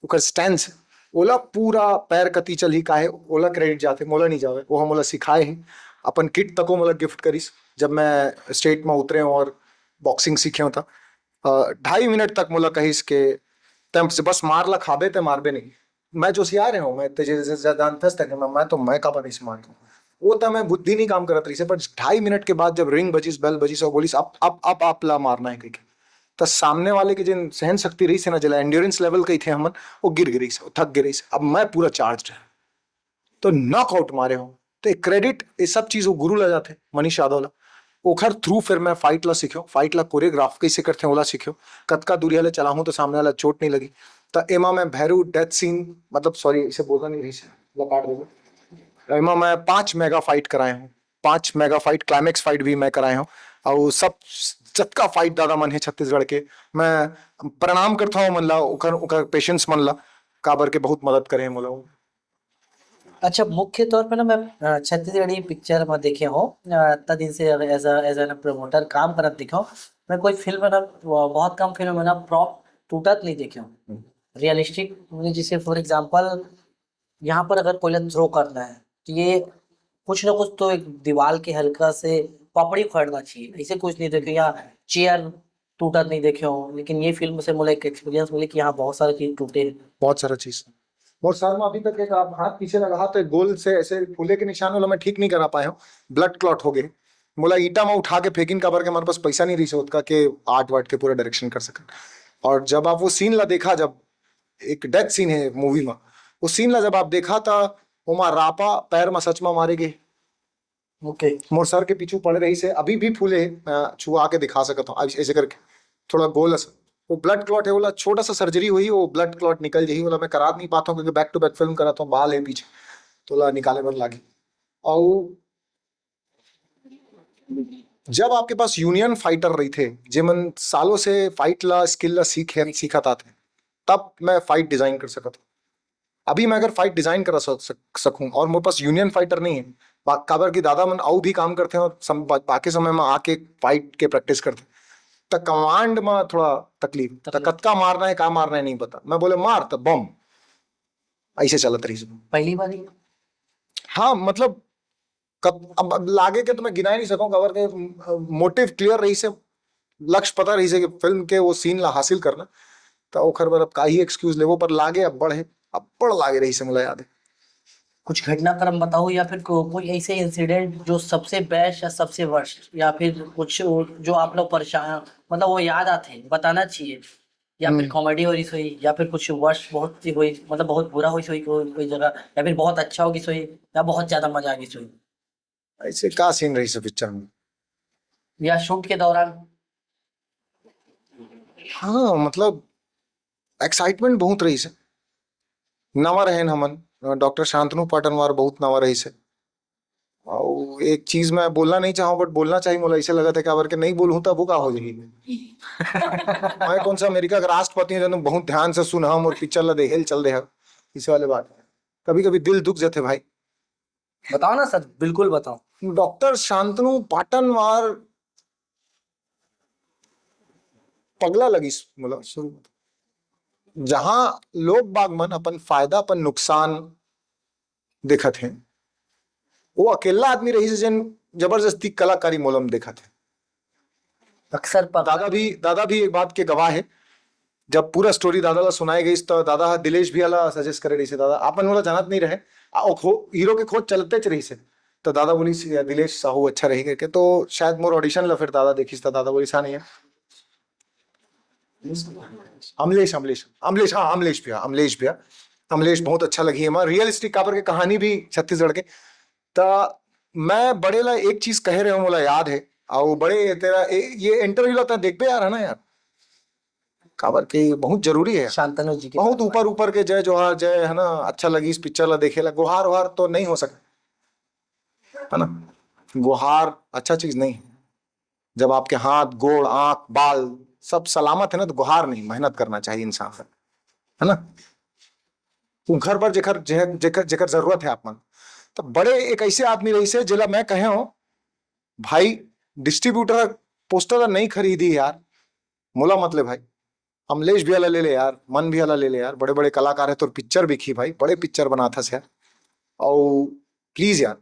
ओकर स्टैंस है, ओला पूरा पैर कती चलही काहे, ओला क्रेडिट जाथे, मोला नहीं जावे, वो हा मोला सिखाए है। अपन किट तको मोला गिफ्ट करिस, जब मैं स्टेट में उतरे हूँ और बॉक्सिंग सीखे हूँ, त अ, ढाई मिनट तक मोला कहिस के, "तैं बस मार ला खाबे, तैं मारबे नहीं।" मैं जोशियार हूँ, मैं ते जे-, जे-, जे-, जानथस तक मैं, मैं तो मैं काबर नहीं मार दूँ। वो तो मैं बुद्धि नहीं काम करत रही से, पर ढाई मिनट के बाद जब रिंग बजिस, बेल बजिस और बोलिस, "अब, अब, अब आप ला मारना है," कहिके। त सामने वाले के जिन सहन शक्ति रही से ना, जेला एंड्योरेंस लेवल कही थे हमन, वो गिर गिरी से, वो थक गिरी से। अब मैं पूरा चार्ज रहे। तो नॉकआउट मारे हो, तो एक क्रेडिट ये सब चीज वो गुरु ला जाथे, मनीष यादव ला। ओखर थ्रू फिर मैं फाइट ला सीख्यो, फाइट ला कोरियोग्राफ कैसे करथे ओला सीख्यो, कतका दूरिया ले चलाहूँ तो सामने वाला चोट नहीं लगी। त एमा मैं भैरू डेथ सीन, मतलब सॉरी, इसे बोलना नहीं रही से, लकाट देबो। एमा मैं पांच मेगा फाइट कराए हूँ, पांच मेगा फाइट, क्लाइमैक्स फाइट भी मैं कराए हूँ, और सब जतका फाइट दादा मन है छत्तीसगढ़ के, मैं प्रणाम करता हूँ मन ला, ओकर ओकर पेशेंट्स मन ला, काबर के बहुत मदद करे हैं मोला। अच्छा, मुख्य तौर पे ना मैं अ, छत्तीसगढ़ी पिक्चर में देखे हो, अ, इतना दिन से एज एज एन प्रमोटर काम करत देखे हो। मैं कोई फिल्म ना, बहुत कम फिल्म में ना प्रॉप टूटत नहीं देखे हो। रियलिस्टिक, जैसे फॉर एग्जांपल यहाँ पर अगर कोई थ्रो करना है, तो ये कुछ ना कुछ तो एक दीवार के हल्का से पपड़ी उखड़ना चाहिए। ऐसे कुछ नहीं देखे, यहाँ चेयर टूटत नहीं देखे हो, लेकिन ये फिल्म से मुझे एक एक्सपीरियंस मिले कि यहाँ बहुत सारे चीज टूटे हैं। बहुत सारा चीज। मोर सर में अभी तक एक आप हाथ पीछे लगा, तो एक गोल से ऐसे फूले के निशान वाला मैं ठीक नहीं करा पाए हूँ, ब्लड क्लॉट हो गए। मोला ईटा में उठा के फेंकिन, काबर के हमारे पास पैसा नहीं रही से ओतका के आर्ट वार्ट के पूरा डायरेक्शन कर सकन। और जब आप वो सीन ला देखा, जब एक डेथ सीन है मूवी में, उस सीन ला जब आप देखा, त ओमा रापा पैर में सच में मारे गए। ओके। मोर सर के पीछू पड़े रही से, अभी भी फूले, मैं छुआ के दिखा सकता हूँ, ऐसे ऐसे करके थोड़ा गोल सा। वो ब्लड क्लॉट है, बोला छोटा सा सर्जरी हुई, वो ब्लड क्लॉट निकल जाही, बोला मैं करा नहीं पाता हूँ क्योंकि बैक टू बैक फिल्म कराता हूँ, बाल है पीछे, तो ला निकाले बर लागे। और जब आपके पास यूनियन फाइटर रही थे, जेमन सालों से फाइट ला, स्किल ला सीखे, सीखत आते, तब मैं फाइट डिजाइन कर सकता हूँ। अभी मैं अगर फाइट डिजाइन करा सक, सक, सकूं और मोर पास यूनियन फाइटर नहीं है, बा-, काबर की दादा मन अउ भी काम करते हैं और सम, बा, बाकी समय में आके फाइट के प्रैक्टिस करते हैं, त कमांड में थोड़ा तकलीफ, त तकलीफ। कतका मारना है, का मारना है, नहीं पता। मैं बोले, "मार," त बम, ऐसे चलत रही सब। पहली बार ही? हाँ, मतलब, कत, अब, अब लागे के तो मैं गिना ही नहीं सकूं, काबर के मोटिव क्लियर रही से, लक्ष्य पता रही से कि फिल्म के वो सीन ला हासिल करना, त ओखर बर अब का ही एक्सक्यूज लेबो, पर लागे अब्बड़ है, अब्बड़ लागे रही से, मोला याद है। कुछ घटनाक्रम बताओ या फिर को, कोई ऐसे इंसिडेंट जो सबसे बेस्ट या सबसे वर्स्ट, या फिर कुछ जो आप लोग परेशान, मतलब वो याद आते हैं, बताना चाहिए, या फिर हम्म। कॉमेडी हो रही सोई, या फिर कुछ वर्स्ट बहुत सी हुई, मतलब बहुत बुरा हुई सोई कोई कोई जगह, या फिर बहुत अच्छा होगी सोई, या बहुत ज्यादा मजा आ गई सोई। ऐसे का सीन रही से पिक्चर में? या शूट के दौरान? हाँ, मतलब, एक्साइटमेंट बहुत रही से। नवा रहेन हमन, डॉक्टर शांतनु पाटनवार बहुत नवा रही से। और एक चीज मैं बोलना नहीं चाहूँ, बट बोलना चाहिए, मोला ऐसे लगा था, काबर के नहीं बोलूँ, तब वो का हो जाही। मैं कौन सा अमेरिका का राष्ट्रपति हूँ, जो बहुत ध्यान से सुना हम और पिक्चर ला देखे ल चल दे हम, इसे वाले बात। कभी कभी दिल दुख जाते भाई। बताओ ना सर, बिल्कुल बताओ। डॉक्टर शांतनु पाटनवार पगला लगिस मोला शुरू में। जहां लोग बाग मन अपन फायदा, अपन नुकसान देखत हैं, वो अकेला आदमी रही से, जेन जबरदस्ती कलाकारी मोलम देखत है। अक्सर पगला दादा भी, दादा भी एक बात के गवाह है। जब पूरा स्टोरी दादा ला सुनाई गई, तो दादा ह दिलेश भैया ला सजेस्ट करे रही से, दादा, आप मन मोला जानत नहीं रहे, आ, ओ खो-, हीरो के खोज चलते च रही से, तो दादा बोली, "दिलेश साहू अच्छा रही," करके। तो शायद मोर ऑडिशन ला फिर दादा देखिस, तो दादा बोली, "सा नहीं है।" अमलेश, अमलेश, अमलेश, हाँ, अमलेश भैया, अमलेश भैया, अमलेश बहुत अच्छा लगी है। रियलिस्टिक काबर के कहानी भी छत्तीसगढ़ के। त मैं बड़े ला एक चीज कहे रहे हूँ, मोला याद है, अउ बड़े तेरा ए, ये इंटरव्यू ला तैं देखबे यार, है ना यार? काबर के बहुत जरूरी है। शांतनु जी के बहुत ऊपर ऊपर के जय जोहार, जय, है ना, अच्छा लगिस पिक्चर ला देखे ला, गोहार वोहार तो नहीं हो सके, है ना? गोहार अच्छा चीज नहीं है। जब आपके हाथ, गोड़, आंख, बाल सब सलामत है ना, तो गोहार नहीं, मेहनत करना चाहिए इंसान का, है ना? वो घर पर जेकर, जे-, जेकर, जेकर जरूरत है आप मन, तो बड़े एक ऐसे आदमी रहिस हे, जेला मैं कहे हूँ, भाई, डिस्ट्रीब्यूटर पोस्टर नहीं खरीदी यार, मोला मत ले भाई, अमलेश भैया ला ले ले यार, मन भैया ला ले ले यार, बड़े बड़े कलाकार है, तोर पिक्चर बिकही भाई, बड़े पिक्चर बनाथस यार। अउ प्लीज यार,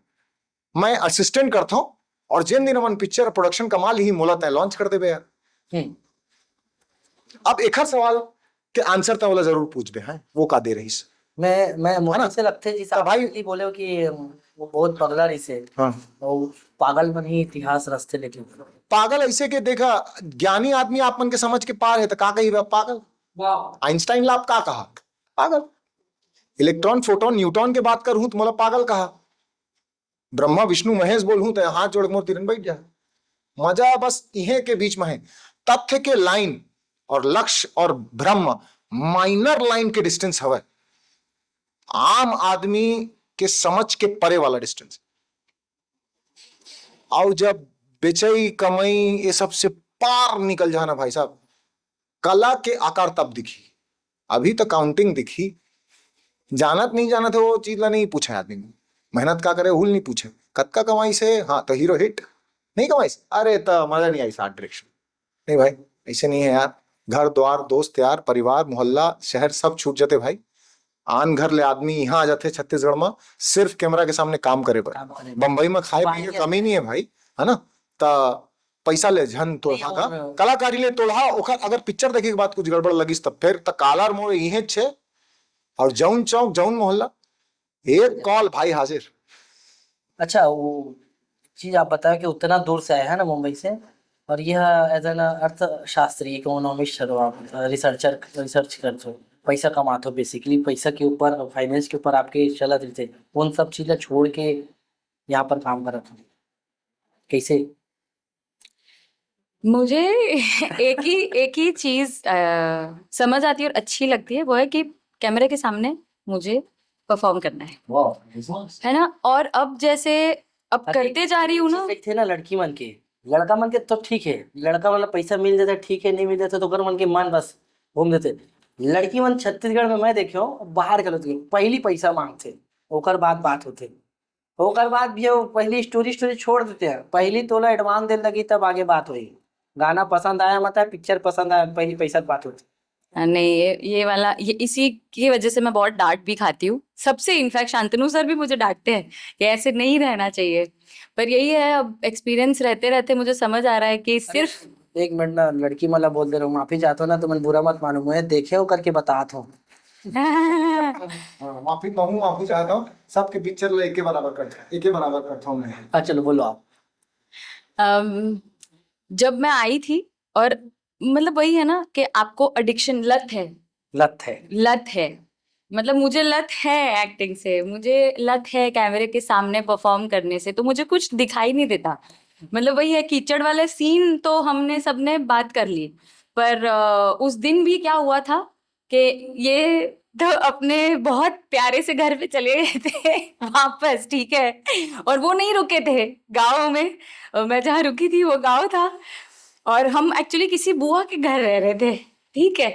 मैं असिस्टेंट करता हूँ, और जिन दिन हमन पिक्चर प्रोडक्शन कमा ली, मोला तय लॉन्च कर देबे यार। हम्म। अब एखर सवाल के आंसर त ओला जरूर पूछबे हैं, वो का दे रहिस। मैं मैं मोहन ना? से लगथे जी तो भाई साहब बोले हो कि वो बहुत पगला रहिस हे। हाँ। वो पागल मन ही इतिहास रचथे लेकिन। पागल ऐसे के देखा, ज्ञानी आदमी आप मन के समझ के पार है, तो का कही बा, पागल। वाह। आइंस्टाइन ला आप का कहा? पागल। इलेक्ट्रॉन, प्रोटॉन, न्यूट्रॉन के बात करहूं तो मोला पागल कहा। ब्रह्मा, विष्णु, महेश बोलहूं तो हाथ जोड़ के मोर तीरन बैठ जा। मजा बस इहे के बीच में है। तथ्य के लाइन और लक्ष्य और ब्रह्म माइनर लाइन के डिस्टेंस हवे, आम आदमी के समझ के परे वाला डिस्टेंस। अउ जब बेचई, कमई, ये सब से पार निकल जाना भाई साहब, कला के आकार तब दिखी, अभी तो काउंटिंग दिखी। जानत नहीं जानत है, वो चीज ला नहीं पूछे आदमी। मेहनत का करे, हुल नहीं पूछे। कतका कमाइस हे? हाँ, तो हीरो हिट। नहीं कमाइस? अरे, तो मजा नहीं आइस आर्ट डायरेक्शन। नहीं भाई, ऐसे नहीं है यार। घर द्वार, दोस्त यार, परिवार, मोहल्ला, शहर, सब छूट जाते भाई। आन घर ले आदमी यहाँ आ जाते छत्तीसगढ़ में, सिर्फ कैमरा के सामने काम करे बर। काम करे। बम्बई में खाए पानी पीए के के कमी नहीं है भाई, है ना? त पैसा ले झन तोड़हा नहीं, का, और कलाकारी ले तोड़हा, ओकर अगर पिक्चर देखे के बाद कुछ गड़बड़ लगिस, त फिर त कालर मोड़ इहेच छे, और जौन चौक, जौन मोहल्ला, एक कॉल भाई हाजिर। अच्छा, वो चीज आप बताया कि उतना दूर से आए हैं ना मुंबई से, और यह एज एन अर्थशास्त्री, इकोनॉमिस्ट हो आप, रिसर्चर, रिसर्च करते हो, पैसा कमाते हो, बेसिकली पैसा के ऊपर, फाइनेंस के ऊपर आपके चलत रहते, उन सब चीज ला छोड़ के यहाँ पर काम करत हो, कैसे? मुझे एक ही एक ही चीज अ, समझ आती है और अच्छी लगती है, वो है कि कैमरे के सामने मुझे परफॉर्म करना है, वाह। है ना? और अब जैसे अब अरे, करते जा रही हूँ ना। चीज थे ना लड़की मन के, लड़का मन के तो ठीक है, लड़का मन ला पैसा मिल जाता है, ठीक है, नहीं मिल जाता तो ओकर मन के मन बस घूम देते। लड़की मन छत्तीसगढ़ में मैं देखे हूँ, बाहर के लोग पहली पैसा मांगते, ओकर बाद बात होते, ओकर बाद भी वो पहली स्टोरी स्टोरी छोड़ देते हैं, पहली तोला एडवांस दे लगी तब आगे बात हुई। गाना पसंद आया मत है, पिक्चर पसंद आया, पहली पैसा की बात होती। हाँ, नहीं, ये ये वाला, ये इसी की वजह से मैं बहुत डांट भी खाती हूँ सबसे। इनफैक्ट शांतनु सर भी मुझे डांटते हैं कि ऐसे नहीं रहना चाहिए, पर यही है, अब एक्सपीरियंस रहते रहते मुझे समझ आ रहा है कि सिर्फ एक मिनट ना, लड़की मन ला बोल दे रहा हूँ, माफी चाहता हूँ ना, तुमन बुरा मत मानो, मैं देखे हो करके बतात हूँ। हाँ, माफी महू माफी चाहता हूँ, सबके पिक्चर ला एके बराबर करता हूँ, एके बराबर करता हूँ मैं। हाँ, चलो बोलो आप। अम, जब मैं आई थी, और मतलब वही है ना कि आपको एडिक्शन, लत है, लत है। लत है, मतलब मुझे लत है एक्टिंग से, मुझे लत है कैमरे के सामने परफॉर्म करने से, तो मुझे कुछ दिखाई नहीं देता। मतलब वही है, कीचड़ वाले सीन तो हमने सबने बात कर ली, पर अ, उस दिन भी क्या हुआ था कि ये तो अपने बहुत प्यारे से घर पे चले गए थे वापस, ठीक है, और वो नहीं रुके थे गाँव में। अ, मैं जहाँ रुकी थी वो गाँव था, और हम एक्चुअली किसी बुआ के घर रह रहे थे, ठीक है।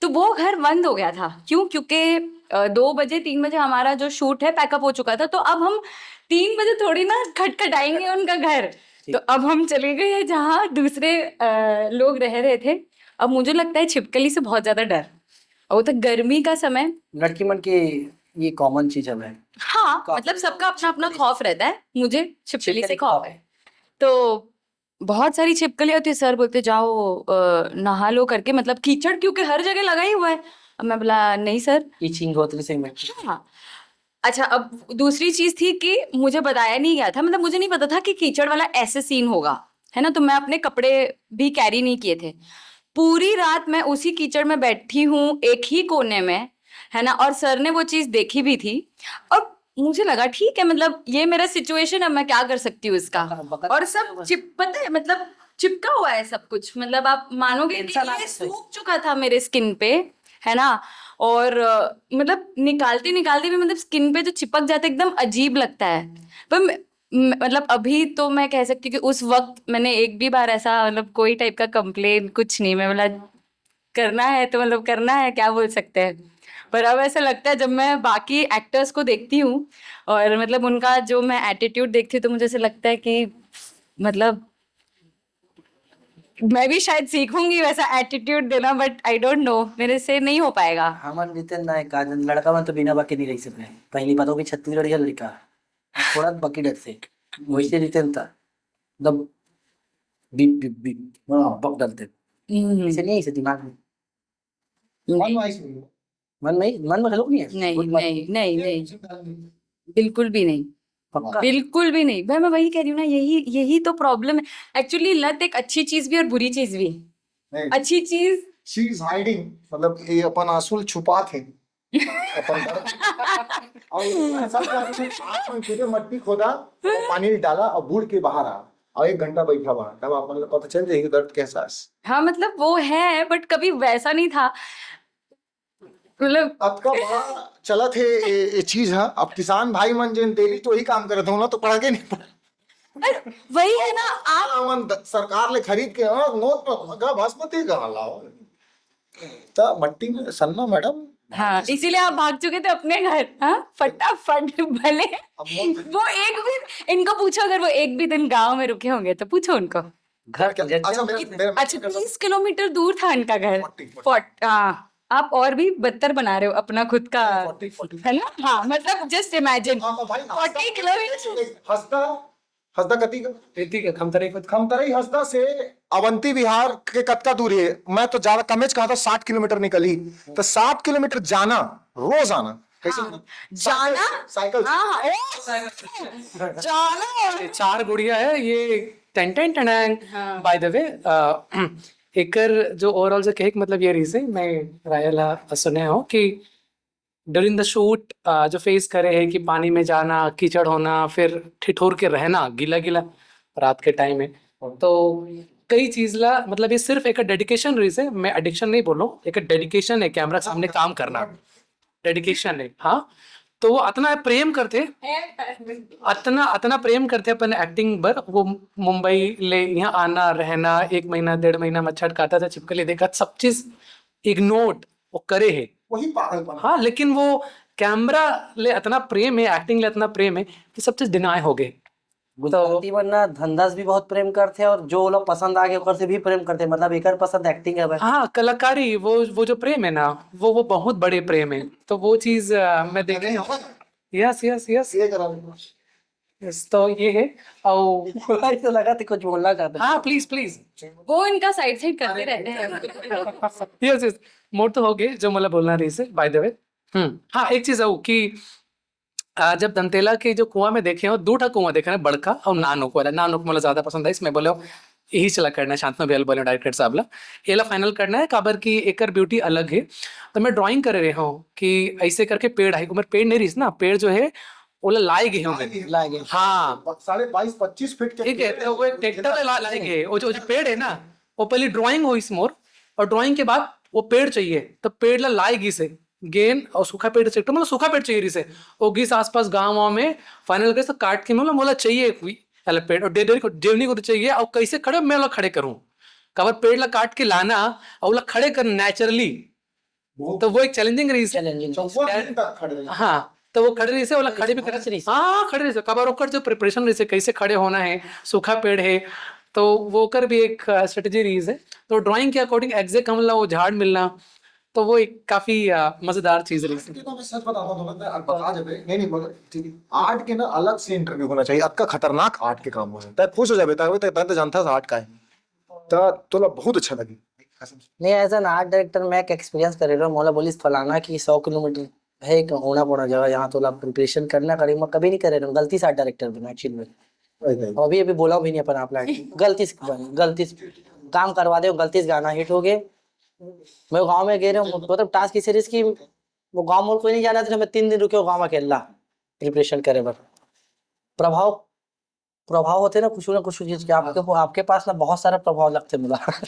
तो वो घर बंद हो गया था। क्यों? क्योंकि अ, दो बजे, तीन बजे हमारा जो शूट है, पैकअप हो चुका था, तो अब हम तीन बजे थोड़ी ना खटखटाएंगे उनका घर। तो अब हम चले गए जहाँ दूसरे अ, लोग रह रहे थे। अब मुझे लगता है छिपकली से बहुत ज्यादा डर, और वो तो गर्मी का समय। लड़की मन के ये कॉमन चीज है। हाँ, का- मतलब सबका अपना अपना छिपकली खौफ रहता है, मुझे छिपकली से छिपकली खौफ खौफ। है। तो बहुत सारी छिपकली होती है, सर बोलते, "जाओ अ, नहा लो" करके, मतलब कीचड़ क्योंकि हर जगह लगा ही हुआ है। अब मैं बोला, "नहीं सर।" इचिंग होती से में। हाँ। अच्छा, अब दूसरी चीज थी कि मुझे बताया नहीं गया था, मतलब मुझे नहीं पता था कि कीचड़ वाला ऐसे सीन होगा, है ना? तो मैं अपने कपड़े भी कैरी नहीं किए थे। पूरी रात मैं उसी कीचड़ में बैठी हूँ एक ही कोने में, है ना? और सर ने वो चीज देखी भी थी, और मुझे लगा ठीक है, मतलब ये मेरा सिचुएशन है, मैं क्या कर सकती हूँ इसका। और सब चिप पता है, मतलब चिपका हुआ है सब कुछ, मतलब आप मानोगे कि ये सूख चुका था मेरे स्किन पे, है ना। और मतलब निकालते निकालते भी मतलब स्किन पे जो चिपक जाता है एकदम अजीब लगता है। पर मतलब अभी तो मैं कह सकती हूँ कि उस वक्त मैंने एक भी बार ऐसा मतलब कोई टाइप का कंप्लेन कुछ नहीं, मैं बोला करना है तो मतलब करना है, क्या बोल सकते हैं। पर अब ऐसा लगता है जब मैं बाकी एक्टर्स को देखती हूँ और मतलब उनका जो मैं एटीट्यूड देखती हूँ तो मुझे ऐसे लगता है कि मतलब मैं भी शायद सीखूंगी वैसा एटीट्यूड देना, बट आई डोंट नो, मेरे से नहीं हो पाएगा। हमन जितेन ना एक आदमी लड़का मन तो बिना बाकी नहीं रह सकते। पहली बात हो गई छत्तीसगढ़िया लड़का थोड़ा बाकी डर से वैसे जितेन था दब बीप बीप बीप बक डरते ऐसे नहीं ऐसे दिमाग में मन वाइस नहीं मन में मन में घलोक नहीं है नहीं गुड बात। नहीं नहीं नहीं बिल्कुल भी नहीं। पक्का बिल्कुल भी नहीं भाई, मैं वही कह रही हूँ ना, यही यही तो प्रॉब्लम है। एक्चुअली लत एक अच्छी चीज भी और बुरी चीज भी। नहीं अच्छी चीज she is hiding, मतलब ये अपन आंसू ल छुपात हे अपन दर्द। और ऐसा क्या कि आँख में सीधे मट्टी खोदा और पानी डाला और बूड़ के बाहर आ और एक घंटा बैठा वहां, तब अपन को पता चल जाएगी दर्द कैसा है। हाँ मतलब वो है, बट कभी वैसा नहीं था। मतलब अतका बड़ा चलत हे ये, ये चीज है। अब किसान भाई मन जिन डेली तो वही काम करत हो ना, तो पढ़ा के नहीं पड़ा। वही है ना आप हमन द- सरकार ले खरीद के हाँ, नोट पर का बासमती कहाँ लाओ? तो मट्टी में सन्ना मैडम। हाँ, इसीलिए आप भाग चुके थे अपने घर। हाँ, फटाफट। भले अब वो वो एक भी, इनको पूछो, अगर वो एक भी दिन गांव में रुके होंगे तो पूछो उनको। घर क्या जब- अच्छा मेरे मेरे अच्छा, तीस किलोमीटर दूर था इनका घर। फोर्टी फट हाँ, आप और भी बदतर बना रहे हो अपना खुद का, फोर्टी फोर्टी है ना? हाँ, मतलब जस्ट इमेजिन। हाँ, तो भाई फोर्टी किलोमीटर। हंसदा हंसदा कति का इतनी का खमतरे को खमतरई हंसदा से अवंती विहार के कतका दूरी है? मैं तो ज्यादा कमेज कहा था, साठ किलोमीटर निकली। तो सात किलोमीटर जाना, रोज आना। कैसे हाँ, जाना। साइकिल हाँ, हाँ, ओ, जाना। ये चार गुड़िया है ये। Ten ten ten. हाँ। बाय द वे, एकर जो ओवरऑल जो कहे के मतलब ये रीजन मैं रायल सुने हो कि ड्यूरिंग द शूट जो फेस करे है कि पानी में जाना, कीचड़ होना, फिर ठिठुर के रहना, गीला गीला रात के टाइम में, तो कई चीज ला मतलब ये सिर्फ एक डेडिकेशन रीजन, मैं एडिक्शन नहीं बोलो, एक डेडिकेशन है कैमरा सामने काम करना, डेडिकेशन है। हाँ, तो वो अतना प्रेम करते, अतना अतना प्रेम करते अपन एक्टिंग बर। वो मुंबई ले यहाँ आना रहना, एक महीना डेढ़ महीना मच्छर काटा था, छिपकली देखा, सब चीज इग्नोर वो करे है। वही पागलपन। हाँ, लेकिन वो कैमरा ले अतना प्रेम है, एक्टिंग ले अतना प्रेम है कि सब चीज डिनाई हो गए। गुजराती मन ना धंधा से भी बहुत प्रेम करते हैं और जो लोग पसंद आ गए ओकर से भी प्रेम करते हैं। मतलब एकर पसंद एक्टिंग है भाई। हाँ, कलाकारी, वो वो जो प्रेम है ना, वो वो बहुत बड़े प्रेम है। तो वो चीज अ, मैं देख नहीं होगा। यस यस यस ये करा यस। तो ये है। और भाई तो लगा थे कुछ बोलना चाहते हैं। हाँ, प्लीज प्लीज। वो इनका साइड साइड करते रहते हैं। Yes yes. मोर तो हो गए जो मतलब बोलना रही से, बाय द वे। हम्म, हाँ, एक चीज है वो कि आ, जब दंतेला के जो कुआं में देखे हो, दू ठा कुआं देखे ना, बड़का और नानोक वाला। नानोक मोला ज्यादा पसंद है, इसमें बोले यही चला करना है, शांतनु भैया बोले डायरेक्टर साहब ला, एला फाइनल करना है, काबर की एकर ब्यूटी अलग है। तो मैं ड्राइंग करे रहे हूँ कि ऐसे करके पेड़ है, उमर पेड़ नहीं रही ना, पेड़ जो है ओला लाए गए होंगे। लागे हाँ, साढ़े बाईस पच्चीस फीट के ठीक है, तो वो एक ट्रैक्टर ला लाए गए, वो जो, जो पेड़ है ना, वो पहले ड्राइंग होइस मोर, और ड्राइंग के बाद वो पेड़ चाहिए, तो पेड़ ला लाए गई से गेन और सूखा पेड़ चाहिए, मतलब सूखा पेड़ चाहिए रही से। वो गिस आसपास गाँव वाँव में फाइनल करे तो काट के मतलब मोला चाहिए कोई वाला पेड़, और डेडरी को जेवनी को तो चाहिए, और कैसे खड़े मैं ओला खड़े करूँ, काबर पेड़ ला काट के लाना और ओला खड़े कर नेचुरली, तो वो एक चैलेंजिंग रही से। चैलेंजिंग चौवन दिन तक खड़े रहे। हाँ, तो वो खड़े रही से, ओला खड़े भी खड़े खड़े रही से। हाँ, खड़े रही से। काबर ओकर जो प्रिपरेशन रही से, कैसे खड़े होना है, सूखा पेड़ है, तो वो ओकर भी एक स्ट्रेटेजी रही है। तो ड्राइंग के अकॉर्डिंग एग्जैक्ट हमला वो झाड़ मिलना, तो वो एक काफी अ, मजेदार चीज रही है। तो मैं सच बताता हूँ, मैं बता देते, नहीं नहीं बोलो, ठीक है। आर्ट के ना अलग से इंटरव्यू होना चाहिए, अतका खतरनाक आर्ट के काम हो सकता है। खुश हो जाबे, तब तक तो जानता था आर्ट का है, तो तोला बहुत अच्छा लगे। नहीं, एज एन आर्ट डायरेक्टर मैं एक एक्सपीरियंस करे रहा हूँ। मोला बोलिस फलाना की सौ किलोमीटर है एक होना पड़ा जगह, यहाँ तोला प्रिपरेशन करना करे, मैं कभी नहीं करे रहा हूँ। गलती से आर्ट डायरेक्टर बना एक्चुअल में। अभी अभी बोला भी नहीं अपन आप लाइन गलती से बन- गलती से काम करवा दे, गलती से गाना हिट हो गए। मैं गाँव में गए रहे हूँ, मतलब टास्क की सीरीज की वो गाँव में कोई नहीं जाना था, मैं तीन दिन रुके वो गाँव में अकेला। प्रिपरेशन करे बर। प्रभाव, प्रभाव होथे ना कुछ ना कुछ चीज के, आपके, आपके पास ना बहुत सारा प्रभाव लगथे मोला।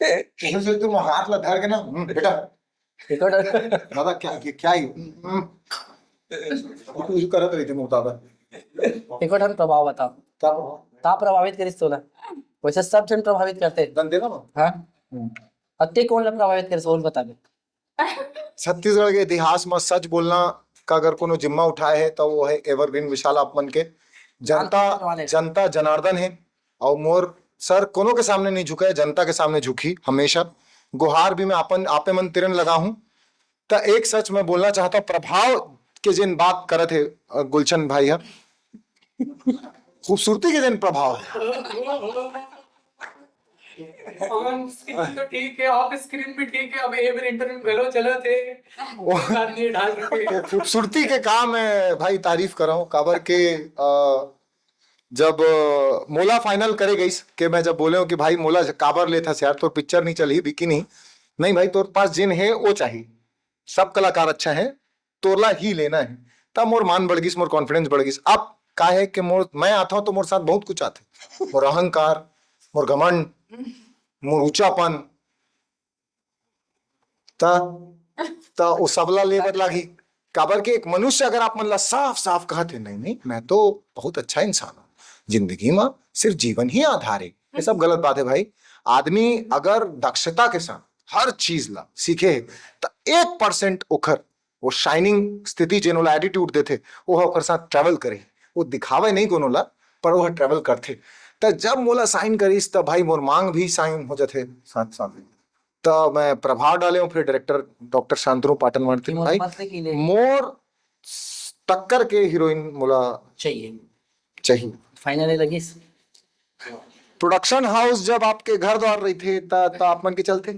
जैसे तुम हाथ ला धर के ना, "हम्म, बेटा।" एको ठन, दादा, क्या, क्या, क्या ही? हम्म। कुछ करत रहिथे मोर दादा। एको ठन प्रभाव बताओ, क्या प्रभाव? का प्रभावित करिस तोला? वैसे सब झन प्रभावित करथे। दन देना ना। हाँ, अते कौन ला प्रभावित करिस, वो बताबे। छत्तीसगढ़ के इतिहास में सच बोलना का अगर कोनो जिम्मा उठाए है, तो वो है एवरग्रीन विशाल आप मन के। जनता, वाले। जनता जनार्दन है, और मोर सर कोनो के सामने नहीं झुका है, जनता के सामने झुकी हमेशा। गुहार भी मैं आपन, आपे मन तिरन लगा हूँ। त एक सच मैं बोलना चाहता हूँ, प्रभाव के जिन बात करत है, अ, गुलशन भाई है, खूबसूरती के जिन प्रभाव है। ऑन स्क्रीन तो ठीक है, ऑफ स्क्रीन भी ठीक है। अब ये मेरे इंटरव्यू घलो चलत हे। वो- आदमी ढाल के। तो खूबसूरती के काम है भाई, तारीफ कर रहा हूँ। काबर के, अ, जब, अ, मोला फाइनल करे गईस के मैं जब बोले हूँ कि भाई मोला काबर लेत हस यार, तोर पिक्चर नहीं चलही, बिकी नहीं। नहीं भाई, तोर पास जिन है वो चाहिए, सब कलाकार अच्छा है, तोरला ही लेना है। तब मोर मान बढ़ गईस, मोर कॉन्फिडेंस बढ़ गईस। अब का है कि मोर, मैं आता हूँ तो मोर साथ बहुत कुछ आथे, मोर अहंकार, मोर घमंड, मोर ऊंचापन, त, त वो सबला ले बर लागही। काबर के एक मनुष्य अगर आप मन ला साफ साफ कहत हे, "नहीं, नहीं, मैं तो बहुत अच्छा इंसान हूँ, जिंदगी में सिर्फ जीवन ही आधार है," ये सब गलत बात है भाई। आदमी अगर दक्षता के साथ हर चीज ला सीखे हे, त एक परसेंट ओखर वो शाइनिंग स्थिति जेन ओला एटीट्यूड देथे, वो ओकर साथ ट्रैवल करे, वो दिखावे नहीं कोनो ला, पर वो ट्रैवल करथे। त जब मोला साइन करिस, त भाई मोर मांग भी साइन हो जाथे साथ साथ। त मैं प्रभाव डाले हूँ, फिर डायरेक्टर डॉक्टर शांतनु पाटनवर कि थे, मोर भाई मत से की ले मोर टक्कर के हीरोइन मोला चाहिए, चाहिए। फाइनल लगिस। प्रोडक्शन हाउस जब आपके घर द्वार रहिथे, त, त आप मन के चलथे।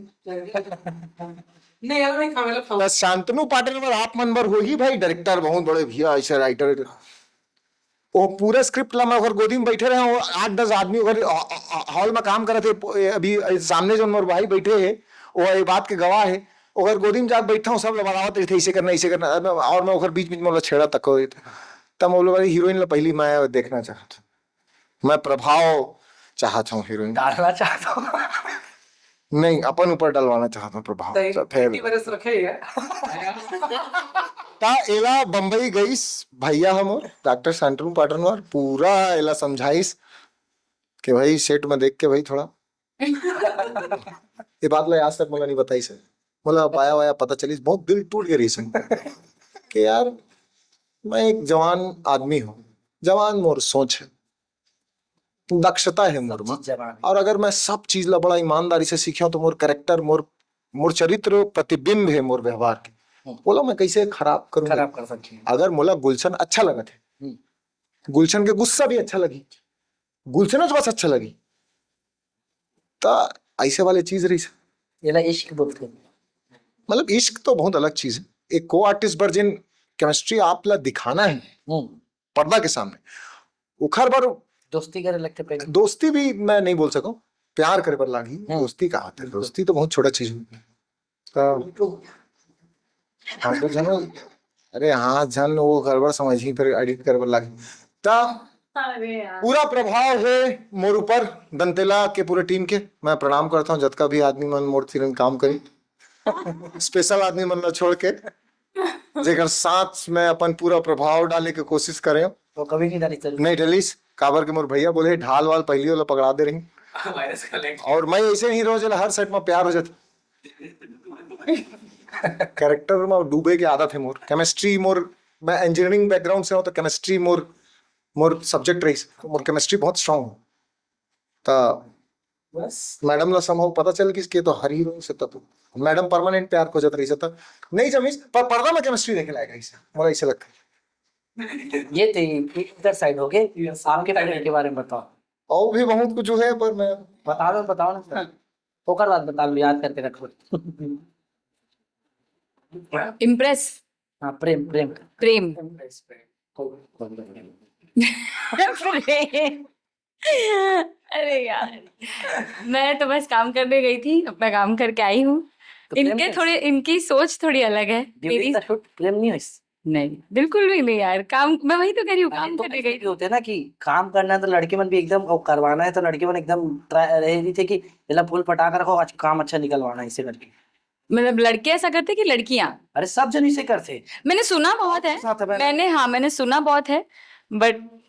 नहीं यार, नहीं खावे ला खाओ। त शांतनु पाटनवर आप मन बर होही भाई, डायरेक्टर बहुत बड़े भैया, ऐसे राइटर। वो पूरा स्क्रिप्ट ला मैं ओकर गोदी में बैठे रहे हूँ, आठ दस आदमी ओकर हॉल में काम करत हे। अभी सामने जो मोर भाई बैठे हे, वो ये बात के गवाह है। ओकर गोदी में जाके बैठा हूँ, सब ला बतावत रहिथे, "इसे करना, इसे करना," और मैं ओकर बीच बीच में ओला छेड़ा तक। तब बोले, "भाई, हीरोइन ला पहली मैं देखना चाहत हूँ, मैं प्रभाव चाहत हूँ हीरोइन।" डालना चाहता हूँ। नहीं, अपन ऊपर डलवाना चाहत हूँ प्रभाव। सही। तो फिर इतनी बरस रखे ही है। ता एला बम्बई गईस भैया हमर डॉक्टर शांतनु पाटनवर, पूरा एला समझाइस कि भाई सेट में देख के भाई थोड़ा ये बात ला आज तक मोला नहीं बताइस हे। मोला बाया वाया पता चलिस, बहुत दिल टूट गए रही संग कि यार मैं एक जवान आदमी हूँ, जवान मोर सोच है, दक्षता है मोर में। जवान। और अगर मैं सब चीज ला बड़ा ईमानदारी से सीखा हूँ, तो मोर कैरेक्टर, मोर मोर चरित्र प्रतिबिंब है मोर व्यवहार के, हम्म। बोला मैं कैसे खराब करूँ? खराब कर सकते हैं। अगर मोला गुलशन अच्छा लगत है, हम्म। गुलशन के गुस्सा भी अच्छा लगी, गुलशन तो बस अच्छा लगी, तो ऐसे वाले चीज रही। ये ला इश्क बोलते हैं। मतलब इश्क तो बहुत अलग चीज है। एक को आर्टिस्ट बर जिन केमिस्ट्री आप ला दिखाना है हम्म। पर्दा के सामने, उखर बर दोस्ती करे लगते पहले। दोस्ती भी मैं नहीं बोल सकूं, प्यार करे बर लागही। हम्म। दोस्ती कहा थे, बिल्कुल। दोस्ती तो बहुत छोटा चीज है। तो हाँ, तो झन, अरे हाँ, झन वो गड़बड़ समझही, फिर एडिट करे बर लागही। तो अरे यार। पूरा प्रभाव है मोर ऊपर, दंतेला के पूरे टीम के मैं प्रणाम करता हूँ, जतका भी आदमी मन मोर तीरन काम करी, स्पेशल आदमी मन ला छोड़ के, जेकर साथ मैं अपन पूरा प्रभाव डाले के कोशिश करे हूँ। वो कभी नहीं डाली चल। नहीं डलिस, काबर के मोर भैया बोले ढाल वाल पहली वाला पकड़ा दे रही। वायरस का लिंक। और मैं ऐसे नहीं रहो, जेला हर सेट में प्यार हो जाता। कैरेक्टर में डूबे के आदत है मोर। केमिस्ट्री मोर, मैं इंजीनियरिंग बैकग्राउंड से हूँ, तो केमिस्ट्री मोर, मोर सब्जेक्ट रही, तो मोर केमिस्ट्री बहुत स्ट्रांग हो। तो बस। मैडम ला समहाउ पता चल किसके, तो हर हीरो से तब मैडम परमानेंट प्यार खोजत रही से, तो नहीं जमीस, पर पर्दा में केमिस्ट्री देखे लायक है इसे, मोला ऐसे लगता है। ये थे इधर साइड हो गए। Yes। आपके टाइटल के बारे में बताओ। और भी बहुत कुछ है, पर मैं बता दो, बताओ ना सर। ओकर बाद बता लो, याद करके रखो। इम्प्रेस। हाँ, प्रेम, प्रेम। प्रेम। प्रेम। अरे यार, मैं तो बस काम करने गई थी, अपना काम करके आई हूँ। तो प्रेम इनके कैसे? थोड़े, इनकी सोच थोड़ी अलग है। ड्यूटी मेरी का शूट प्रेम नहीं हुई। नहीं, बिल्कुल भी नहीं यार। काम, मैं वही तो कह रही हूँ, काम करने गई। होते हैं ना कि काम करना है तो लड़के मन भी एकदम, और करवाना है तो लड़के मन एकदम ट्राई रहे रही थे कि पहला फूल पटा कर रखो, आज काम अच्छा निकलवाना है, इसे करके। मतलब लड़के ऐसा करते कि लड़कियां? अरे सब जन इसे करते। मैंने सुना बहुत है। साथ है, मैंने मैंने, हाँ, मैंने सुना बहुत है, बट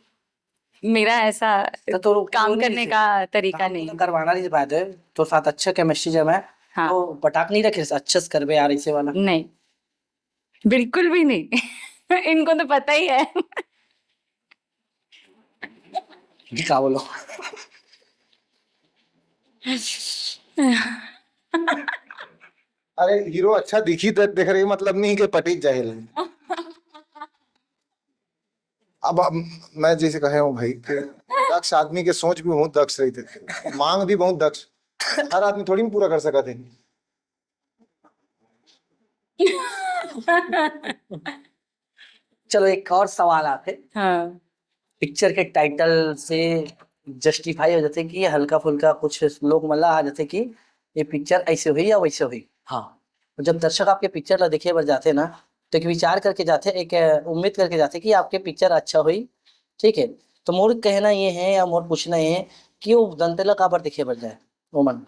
मेरा ऐसा तो, तो काम नहीं करने से- का तरीका काम नहीं। करवाना नहीं बात है, तो साथ अच्छा केमिस्ट्री जब है हाँ। तो पटाख नहीं रखे, अच्छे से करबे यार इसे वाला। नहीं, बिल्कुल भी नहीं। इनको तो पता ही है। जी, का बोलो? अरे हीरो अच्छा दिखी त देख रही, मतलब नहीं कि पटी जाहिल है। अब हम, मैं जैसे कहे हूँ भाई कि दक्ष आदमी के सोच भी बहुत दक्ष रही थे, मांग भी बहुत दक्ष, हर आदमी थोड़ी पूरा कर सका थे। चलो, एक और सवाल आते। हाँ। पिक्चर के टाइटल से जस्टिफाई हो जाते कि हल्का फुल्का कुछ लोग मन ला आ जाते कि ये पिक्चर ऐसे हुई या वैसे हुई। हाँ, जब दर्शक आपके पिक्चर ला देखे बर जाते ना, तो एक विचार करके जाते, एक अ, उम्मीद करके जाते कि आपके पिक्चर अच्छा हुई। ठीक है, तो मोर कहना ये है या मोर पूछना ये है कि वो दंतेला काबर देखे बर जाए, ओमन?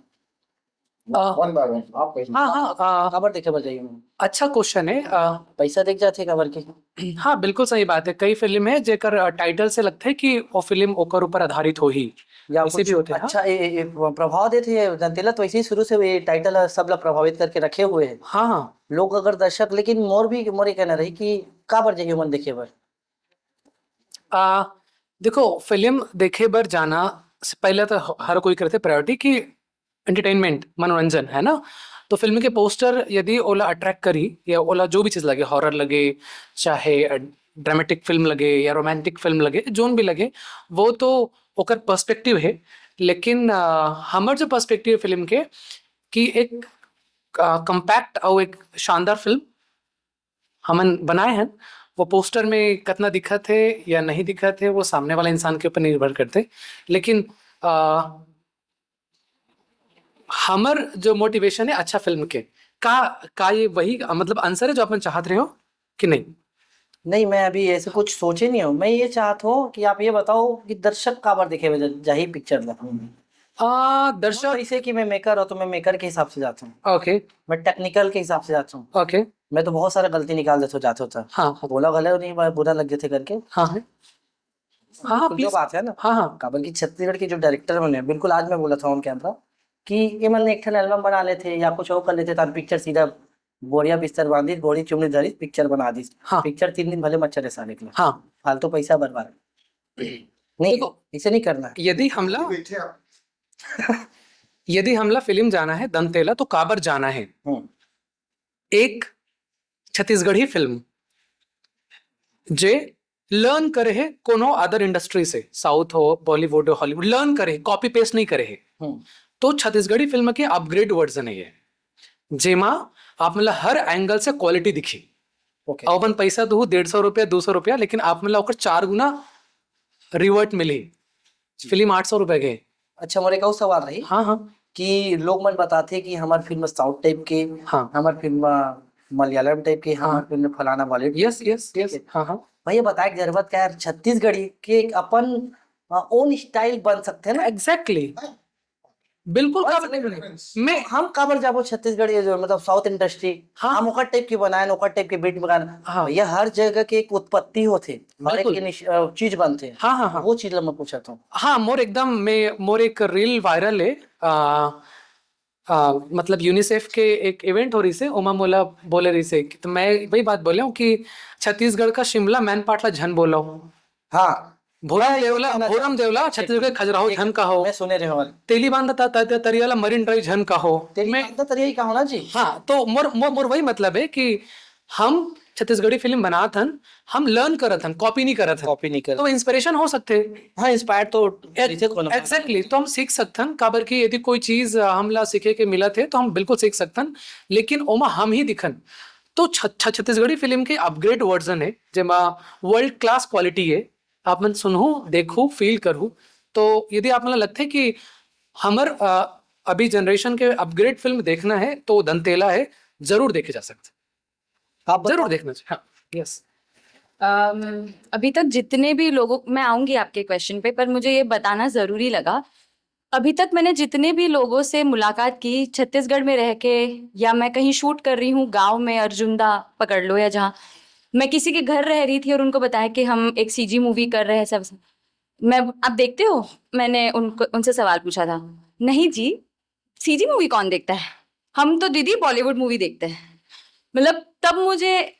आ, वन बाय वन आप कैसे? हाँ हाँ, आ, काबर देखे बर जाए ओमन? अच्छा क्वेश्चन है। आ, पैसा देख जाते काबर के? हाँ, बिल्कुल सही बात है। कई फिल्म है जेकर टाइटल से लगता है कि वो फिल्म ओकर ऊपर आधारित होही। या ऐसे कुछ भी होते हैं, हाँ। अच्छा, ये, ये प्रभाव देते हैं दंतेला, तो ऐसे ही शुरू से ये टाइटल सब ला प्रभावित करके रखे हुए हैं हाँ हाँ। लोग। अगर दर्शक, लेकिन मोर भी, मोर ये कहना रही कि काबर जाइए मन देखे बर? आ, देखो, फिल्म देखे बर जाना से पहले तो ह- हर कोई करते प्रायोरिटी कि एंटरटेनमेंट, मनोरंजन, है ना? तो फिल्म के पोस्टर यदि ओला अट्रैक्ट करी या ओला जो भी चीज लगे, हॉरर लगे, चाहे ड्रामेटिक फिल्म लगे या रोमांटिक फिल्म लगे, जोन भी लगे, वो तो ओकर पर्सपेक्टिव है। लेकिन आ, हमर जो पर्सपेक्टिव फिल्म के, कि एक कॉम्पैक्ट और एक शानदार फिल्म हमन बनाए हैं। वो पोस्टर में कितना दिखत है या नहीं दिखत है, वो सामने वाला इंसान के ऊपर निर्भर करते। लेकिन आ, हमर जो मोटिवेशन है अच्छा फिल्म के, का का ये वही, मतलब, आंसर है जो अपन चाहत रहे हो कि नहीं? नहीं, मैं अभी ऐसे कुछ सोचे नहीं हूँ। मैं ये चाहत हूँ कि आप ये बताओ कि दर्शक काबर देखे बर जा- जाही पिक्चर ला? आ, दर्शक जैसे कि मैं मेकर हूँ तो मैं मेकर के हिसाब से जाता हूँ, ओके। मैं टेक्निकल के हिसाब से जाता हूँ। ओके। मैं तो बहुत सारे गलती निकाल देता हूँ जाते होता। हाँ हाँ। बोला गलत नहीं, बुरा लग जाते करके। हाँ हाँ। हाँ हाँ, तो जो प्लीज। बात है ना, हाँ हाँ। काबर कि छत्तीसगढ़ के जो डायरेक्टर बने, बिल्कुल आज मैं बोला था ऑन कैमरा कि ये मन एक ठन एल्बम बना लेते या कुछ और कर लेते, तार पिक्चर सीधा बोरिया बिस्तर बांधी, गोरी चुमनी धरी, पिक्चर बना दी। हाँ। पिक्चर तीन दिन भले मत चले साले के। हाँ। फालतू पैसा बर्बाद। नहीं, देखो, इसे नहीं करना है। यदि हमला बैठे आप। यदि हमला फिल्म जाना है दंतेला, तो काबर जाना है? हम्म। एक छत्तीसगढ़ी फिल्म जे लर्न करे है कोनो अदर इंडस्ट्री से, साउथ हो, बॉलीवुड हो, हॉलीवुड, लर्न करे, कॉपी पेस्ट नहीं करे है। हम्म। तो छत्तीसगढ़ी फिल्म के अपग्रेड वर्जन है ये, जेमा आप मतलब हर एंगल से क्वालिटी दिखी। ओके। और अपन पैसा दू डेढ़ सौ रुपया, दो सौ रुपया, लेकिन आप मतलब ओकर चार गुना रिवर्ट मिली। फिल्म आठ सौ रुपया के। अच्छा, मोर एक और सवाल रही हाँ हाँ। कि लोग मन बताते कि हमार फिल्म साउथ टाइप के, हाँ। हमार फिल्म मलयालम टाइप के, हमार हाँ। फिल्म फलाना बॉलीवुड। Yes yes yes. हाँ हाँ। भैया, बताए के जरूरत का यार, छत्तीसगढ़ी के एक अपन ओन स्टाइल बन सकते हैं ना। एग्जैक्टली। बिल्कुल बन काबिल सकते नहीं। हैं। मैं हम काबर जाबो छत्तीसगढ़ी जो मतलब साउथ इंडस्ट्री, हाँ। हम ओकर टाइप के बनाए, ओकर टाइप के बीट में गाना। हाँ। भैया, हर जगह के एक उत्पत्ति होते, हर एक बिल्कुल। इनिश- अ, चीज बनते। हाँ हाँ हाँ। वो चीज ला मैं पूछा था। हाँ, मोर एकदम में मोर एक रील वायरल है। आ, आ, मतलब यूनिसेफ के एक इवेंट हो रही से, ओमा मोला बोले रही से कि, तो मैं वही बात बोले हूँ कि छत्तीसगढ़ का शिमला मैन पाटला झन बोलो। हाँ। भोरम हाँ, ये देवला, कहना भोरम देवला छत्तीसगढ़ खजुराहो एक झन का हो, मैं सुने रहे वाले। तेली बांधा ता, ता, ता, तरियाला मरीन ड्राइव झन का हो। तेरी मैं बात तो तरिया ही का होना जी। हाँ, तो मोर मोर मोर वही मतलब है कि हम छत्तीसगढ़ी फिल्म बनात हन, हम लर्न करत हन, कॉपी नहीं करत हन। कॉपी नहीं कर। तो इंस्पिरेशन हो सकते हैं। हाँ, इंस्पायर तो एक- इसे कोनो एग्जैक्टली। तो हम सीख सकत हन, काबर कि यदि कोई चीज अ, हमला सीखे के मिलत है तो हम बिल्कुल सीख सकत हन, लेकिन ओमा हम ही दिखन। तो छ-, छ-, छत्तीसगढ़ी फिल्म के अपग्रेड वर्जन है, जेमा वर्ल्ड क्लास क्वालिटी है। आप मन सुनहू, देखहू, फील करहू। तो यदि आप मन लगथे कि हमर अ, अभी जनरेशन के अपग्रेड फिल्म देखना है तो दंतेला है, जरूर देखे जा सकते। आप बता- जरूर देखना चाहिए। हाँ। यस। अम, अभी तक जितने भी लोगों, मैं आऊंगी आपके क्वेश्चन पे, पर मुझे ये बताना जरूरी लगा, अभी तक मैंने जितने भी लोगों से मुलाकात की छत्तीसगढ़ में रह के, या मैं कहीं शूट कर रही हूँ गांव में, अर्जुंदा पकड़ लो या जहाँ, मैं किसी के घर रह रही थी और उनको बताया कि हम एक सीजी मूवी कर रहे हैं सब। मैं, आप देखते हो? मैंने उनको, उनसे सवाल पूछा था। नहीं जी, सीजी मूवी कौन देखता है? हम तो दीदी बॉलीवुड मूवी देखते हैं। मतलब, तब मुझे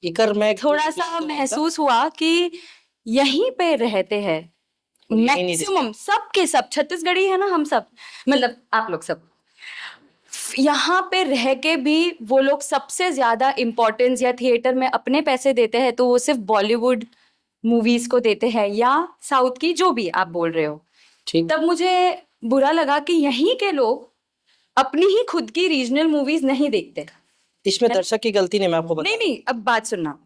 इकर मैं थोड़ा सा महसूस हुआ कि यहीं पे रहते हैं यहीं नहीं मैक्सिमम, सबके सब छत्तीसगढ़ी है ना, हम सब, मतलब, आप लोग सब यहाँ पे रह के भी वो लोग सबसे ज्यादा इम्पोर्टेंस या थिएटर में अपने पैसे देते हैं तो वो सिर्फ बॉलीवुड मूवीज को देते हैं या साउथ की, जो भी आप बोल रहे हो। ठीक। तब मुझे बुरा लगा कि यहीं के लोग अपनी ही खुद की रीजनल मूवीज नहीं देखते। इसमें दर्शक की गलती नहीं, मैं आपको बता नहीं नहीं, अब बात सुनना।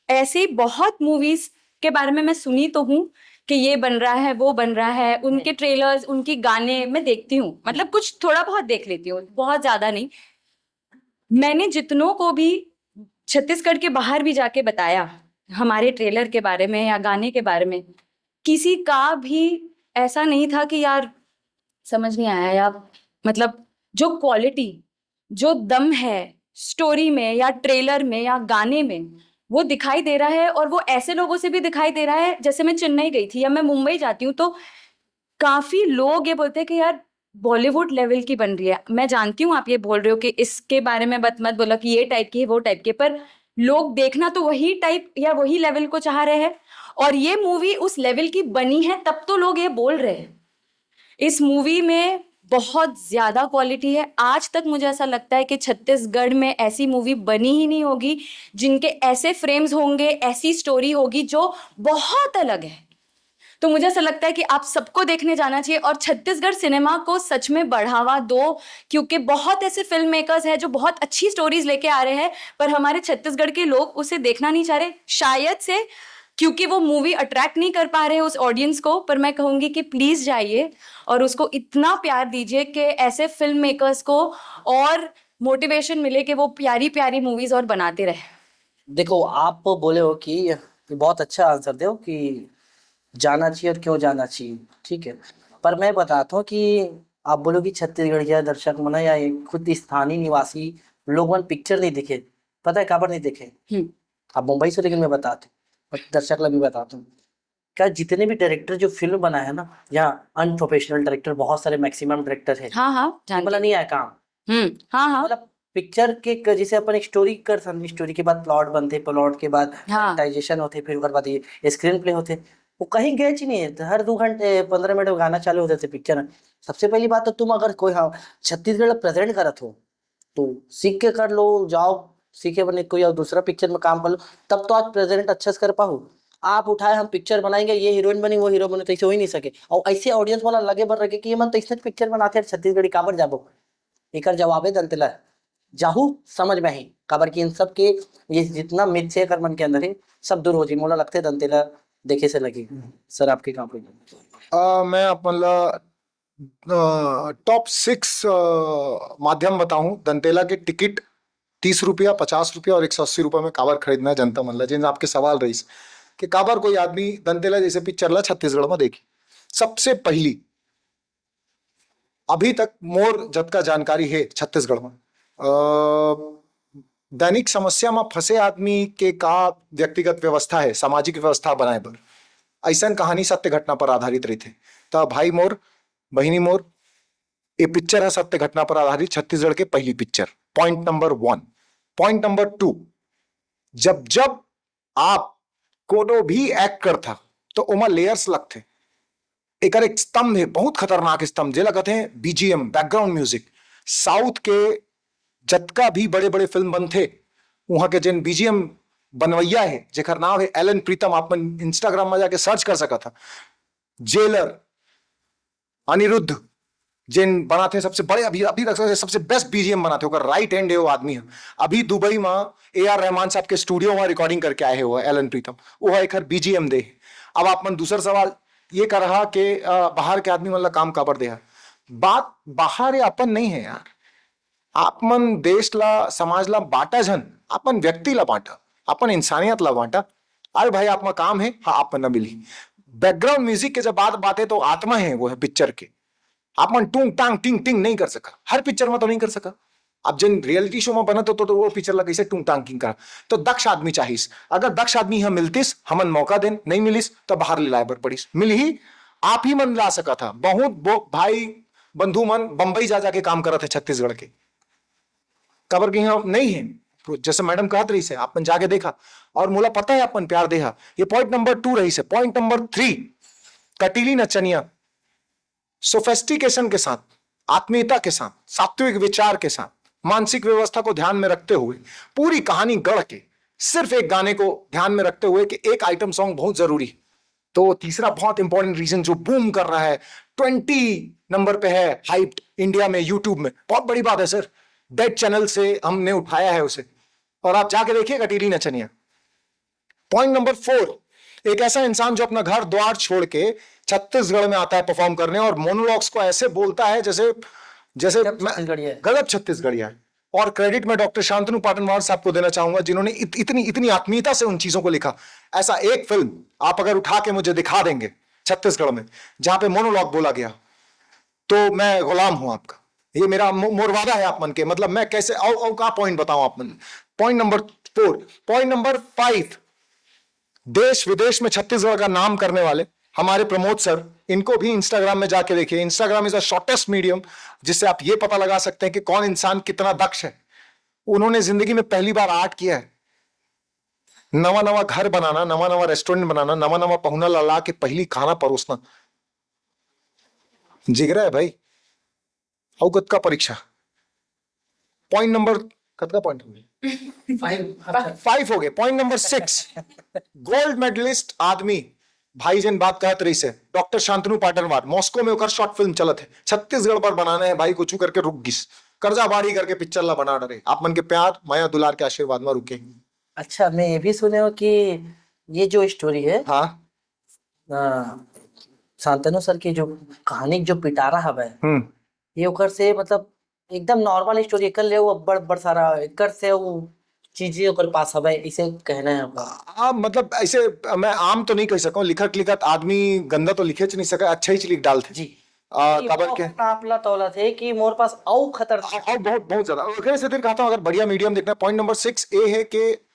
ऐसे बहुत मूवीज के बारे में मैं सुनी तो हूँ कि ये बन रहा है, वो बन रहा है, उनके ट्रेलर्स, उनके गाने मैं देखती हूँ, मतलब, कुछ थोड़ा बहुत देख लेती हूँ, बहुत ज्यादा नहीं। मैंने जितनों को भी छत्तीसगढ़ के बाहर भी जाके बताया हमारे ट्रेलर के बारे में या गाने के बारे में, किसी का भी ऐसा नहीं था कि यार, समझ नहीं आया, या, मतलब, जो क्वालिटी, जो दम है स्टोरी में या ट्रेलर में या गाने में, वो दिखाई दे रहा है। और वो ऐसे लोगों से भी दिखाई दे रहा है, जैसे मैं चेन्नई गई थी या मैं मुंबई जाती हूँ तो काफी लोग ये बोलते हैं कि यार, बॉलीवुड लेवल की बन रही है। मैं जानती हूँ आप ये बोल रहे हो कि इसके बारे में मत मत बोलो कि ये टाइप की है, वो टाइप की है, पर लोग देखना तो वही टाइप या वही लेवल को चाह रहे हैं, और ये मूवी उस लेवल की बनी है, तब तो लोग ये बोल रहे हैं। इस मूवी में बहुत ज्यादा क्वालिटी है। आज तक मुझे ऐसा लगता है कि छत्तीसगढ़ में ऐसी मूवी बनी ही नहीं होगी जिनके ऐसे फ्रेम्स होंगे, ऐसी स्टोरी होगी जो बहुत अलग है। तो मुझे ऐसा लगता है कि आप सबको देखने जाना चाहिए और छत्तीसगढ़ सिनेमा को सच में बढ़ावा दो, क्योंकि बहुत ऐसे फिल्म मेकर्स हैं जो बहुत अच्छी स्टोरीज लेके आ रहे हैं, पर हमारे छत्तीसगढ़ के लोग उसे देखना नहीं चाह रहे, शायद से क्योंकि वो मूवी अट्रैक्ट नहीं कर पा रहे उस ऑडियंस को। पर मैं कहूंगी कि प्लीज जाइए और उसको इतना प्यार दीजिए कि ऐसे फिल्म मेकर्स को और मोटिवेशन मिले कि वो प्यारी प्यारी मूवीज और बनाते रहे। देखो, आप बोले हो कि बहुत अच्छा आंसर दे हो कि जाना चाहिए और क्यों जाना चाहिए, ठीक है। पर मैं बताता हूँ कि आप बोलो कि छत्तीसगढ़ के दर्शक मन या एक खुद स्थानीय निवासी लोग मन पिक्चर नहीं देखे। पता है काबर नहीं देखे? हम्म। आप मुंबई से, लेकिन मैं बताता हूँ, दर्शक ला भी बताता हूँ। क्या जितने भी डायरेक्टर जो फिल्म बनाए हैं ना, या अनप्रोफेशनल डायरेक्टर, बहुत सारे मैक्सिमम डायरेक्टर है, हाँ हाँ, मतलब जानती नहीं आया काम। हूँ। हम्म, हाँ हाँ। मतलब पिक्चर के क-, जैसे अपन एक स्टोरी कर सकते, स्टोरी के बाद प्लॉट बनते, प्लॉट के बाद हाँ। डायरेक्शन होते, फिर ओकर बाद ये स्क्रीन प्ले होते। वो कहीं गए ही नहीं है, हर दो घंटे पंद्रह मिनट में गाना चालू हो जाते पिक्चर में। सबसे पहली बात तो तुम अगर कोई, हाँ, छत्तीसगढ़ प्रेजेंट करत हो तो सीख के कर लो, जाओ सीखे बने कोई और दूसरा पिक्चर में काम कर लो, तब तो आज प्रेजेंट अच्छे से कर पाओ। आप उठाए हम पिक्चर बनाएंगे, ये हीरोइन बनी, वो हीरो बने, तो ऐसे हो ही नहीं सके। और ऐसे ऑडियंस वाला लगे बर रखे कि ये मन तो इसने पिक्चर बनाते हैं, छत्तीसगढ़ी काबर जाबो। एकर जवाब है दंतेला, जाहू समझ में ही, काबर कि इन सब के ये जितना मिथ्स है एकर मन के अंदर है, सब दूर हो जी। मोला लगते दंतेला देखे से लगी। सर, आपके काम पे अ, मैं अपन ला टॉप सिक्स माध्यम बताऊं दंतेला के टिकट तीस रुपया, पचास रुपया और एक सौ अस्सी रुपया में काबर खरीदना है जनता मन ला, जिन आपके सवाल रहीस कि काबर कोई आदमी दंतेला जैसे पिक्चर ला छत्तीसगढ़ में देखी। सबसे पहली, अभी तक मोर जतका जानकारी है छत्तीसगढ़ में, अ, दैनिक समस्या में फंसे आदमी के का व्यक्तिगत व्यवस्था है, सामाजिक व्यवस्था बनाए बर, ऐसन कहानी सत्य घटना पर आधारित रहिथे। त भाई मोर, बहिनी मोर, ये पिक्चर है सत्य घटना पर आधारित, छत्तीसगढ़ के पहली पिक्चर। पॉइंट नंबर वन। पॉइंट नंबर टू, जब जब आप कोनो भी एक्ट करथा तो ओमा लेयर्स लगथे। एकर एक स्तंभ है, बहुत खतरनाक स्तंभ, जेला कहते हैं बीजीएम, बैकग्राउंड म्यूजिक। साउथ के जतका भी बड़े बड़े फिल्म बनथे, वहाँ के जेन बीजीएम बनवैया है, जेकर नाम है एलन प्रीतम, आप मन इंस्टाग्राम में जाके सर्च कर सकत हा। जेलर, अनिरुद्ध, जेन बनाथे सबसे बड़े, अभी अभी तक सबसे बेस्ट बीजीएम बनाथे, ओकर राइट हैंड है वो आदमी है। अभी दुबई में ए आर रहमान साहब के स्टूडियो में रिकॉर्डिंग करके आए हैं वो एलन प्रीतम, वो है एकर बीजीएम दे। अब आप मन दूसर सवाल ये करहा के अ, बाहर के आदमी मन ला काम काबर दे है। बात बाहर या अपन नहीं है यार, आप मन देश ला, समाज ला बांटा झन, अपन व्यक्ति ला बांटा, अपन इंसानियत ला बांटा। अरे भाई, आप मा काम है, हाँ, आप मन ला मिलही। बैकग्राउंड म्यूजिक के जब बात, बात है, तो आत्मा है, वो है पिक्चर के। आप मन टूंग टांग टिंग टिंग नहीं कर सका, हर पिक्चर में तो नहीं कर सका। अब जिन रियलिटी शो में बनत हो, तो, तो वो पिक्चर ला कैसे टूंग टांग टिंग करा? तो दक्ष आदमी चाहिस। अगर दक्ष आदमी यहाँ मिलतिस, हमन मौका देन, नहीं मिलिस, तो बाहर ले लाए बर पड़िस। मिलही, आप ही मन ला सका था। बहुत बो-, भाई बंधु मन बम्बई जा जाके काम करत है छत्तीसगढ़ के, काबर के यहाँ नहीं है। जैसे मैडम कहत रही से, आप मन जाके देखा, और मोला पता है आप मन प्यार देहा। ये पॉइंट नंबर टू रही से। पॉइंट नंबर थ्री, कटीली नचनिया, सोफेस्टिकेशन के साथ, आत्मीयता के साथ, सात्विक विचार के साथ, मानसिक व्यवस्था को ध्यान में रखते हुए, पूरी कहानी गढ़ के सिर्फ एक गाने को ध्यान में रखते हुए कि एक आइटम सॉन्ग बहुत जरूरी है। तो तीसरा बहुत इंपॉर्टेंट रीजन जो बूम कर रहा है, ट्वेंटी नंबर पे है हाइप्ड इंडिया में, यूट्यूब में, बहुत बड़ी बात है सर। डेड चैनल से हमने उठाया है उसे, और आप जाके देखिए कटीली नचनिया। पॉइंट नंबर फोर, एक ऐसा इंसान जो अपना घर द्वार छोड़ के छत्तीसगढ़ में आता है परफॉर्म करने और मोनोलॉग्स को ऐसे बोलता है जैसे, जैसे गजब मैं छत्तीसगढ़िया है। गजब छत्तीसगढ़िया है। और क्रेडिट मैं डॉक्टर शांतनु पाटनवार साहब को देना चाहूंगा, जिन्होंने इत, इतनी इतनी आत्मीयता से उन चीजों को लिखा। ऐसा एक फिल्म आप अगर उठा के मुझे दिखा देंगे छत्तीसगढ़ में, जहां पे मोनोलॉग बोला गया, तो मैं गुलाम हूं आपका। ये मेरा मो-, मोर वादा है आप मन के। मतलब, मैं कैसे, औ, औ का पॉइंट बताऊं आप मन? पॉइंट नंबर फोर। पॉइंट नंबर फाइव, देश विदेश में छत्तीसगढ़ का नाम करने वाले हमारे प्रमोद सर, इनको भी इंस्टाग्राम में जाके देखिए। Instagram is a shortest medium, जिससे आप ये पता लगा सकते हैं कि कौन इंसान कितना दक्ष है। उन्होंने जिंदगी में पहली बार आर्ट किया है। नवा नवा घर बनाना, नवा नवा रेस्टोरेंट बनाना, नवा नवा पहुना ला ला के पहली खाना परोसना, जिगरा है भाई। अउ कतका परीक्षा? पॉइंट नंबर, कतका पॉइंट हो गए? फाइव। अच्छा। फाइव हो गए। Point number six, gold medalist आदमी, भाई जिन बात कहत रही से, डॉक्टर शांतनु पाटनवार, मॉस्को में ओकर शॉर्ट फिल्म चलत है, छत्तीसगढ़ पर बनाने हैं भाई, कुछ करके रुक गिस, कर्जा बाड़ी करके पिक्चर ला बना डरे। आप मन के प्यार, मया, दुलार के आशीर्वाद में रुके। अच्छा, मैं ये भी सुने हूँ कि ये जो स्टोरी है, हाँ। अ, शांतनु सर की जो कहानी जो पिटारा हवय, हम्म। ये ओकर से, मतलब, एकदम नॉर्मल स्टोरी, एकर ले वो अब्बड़, अब्बड़ सारा एकर से वो चीजें ओकर पास हवय, इसे कहना है आपका? आ, मतलब, ऐसे मैं आम तो नहीं कह सकूं, लिखत लिखत आदमी गंदा तो लिखेच नहीं सका, अच्छा ही लिख डालथे। जी। आ, नहीं, काबर वो के? नापला तौला थे कि मोर पास अउ खतरनाक आ, अउ बहुत, बहुत ज्यादा। ओकरे से फिर कहता हूँ, अगर बढ़िया मीडियम देखना, पॉइंट नंबर सिक्स ए है कि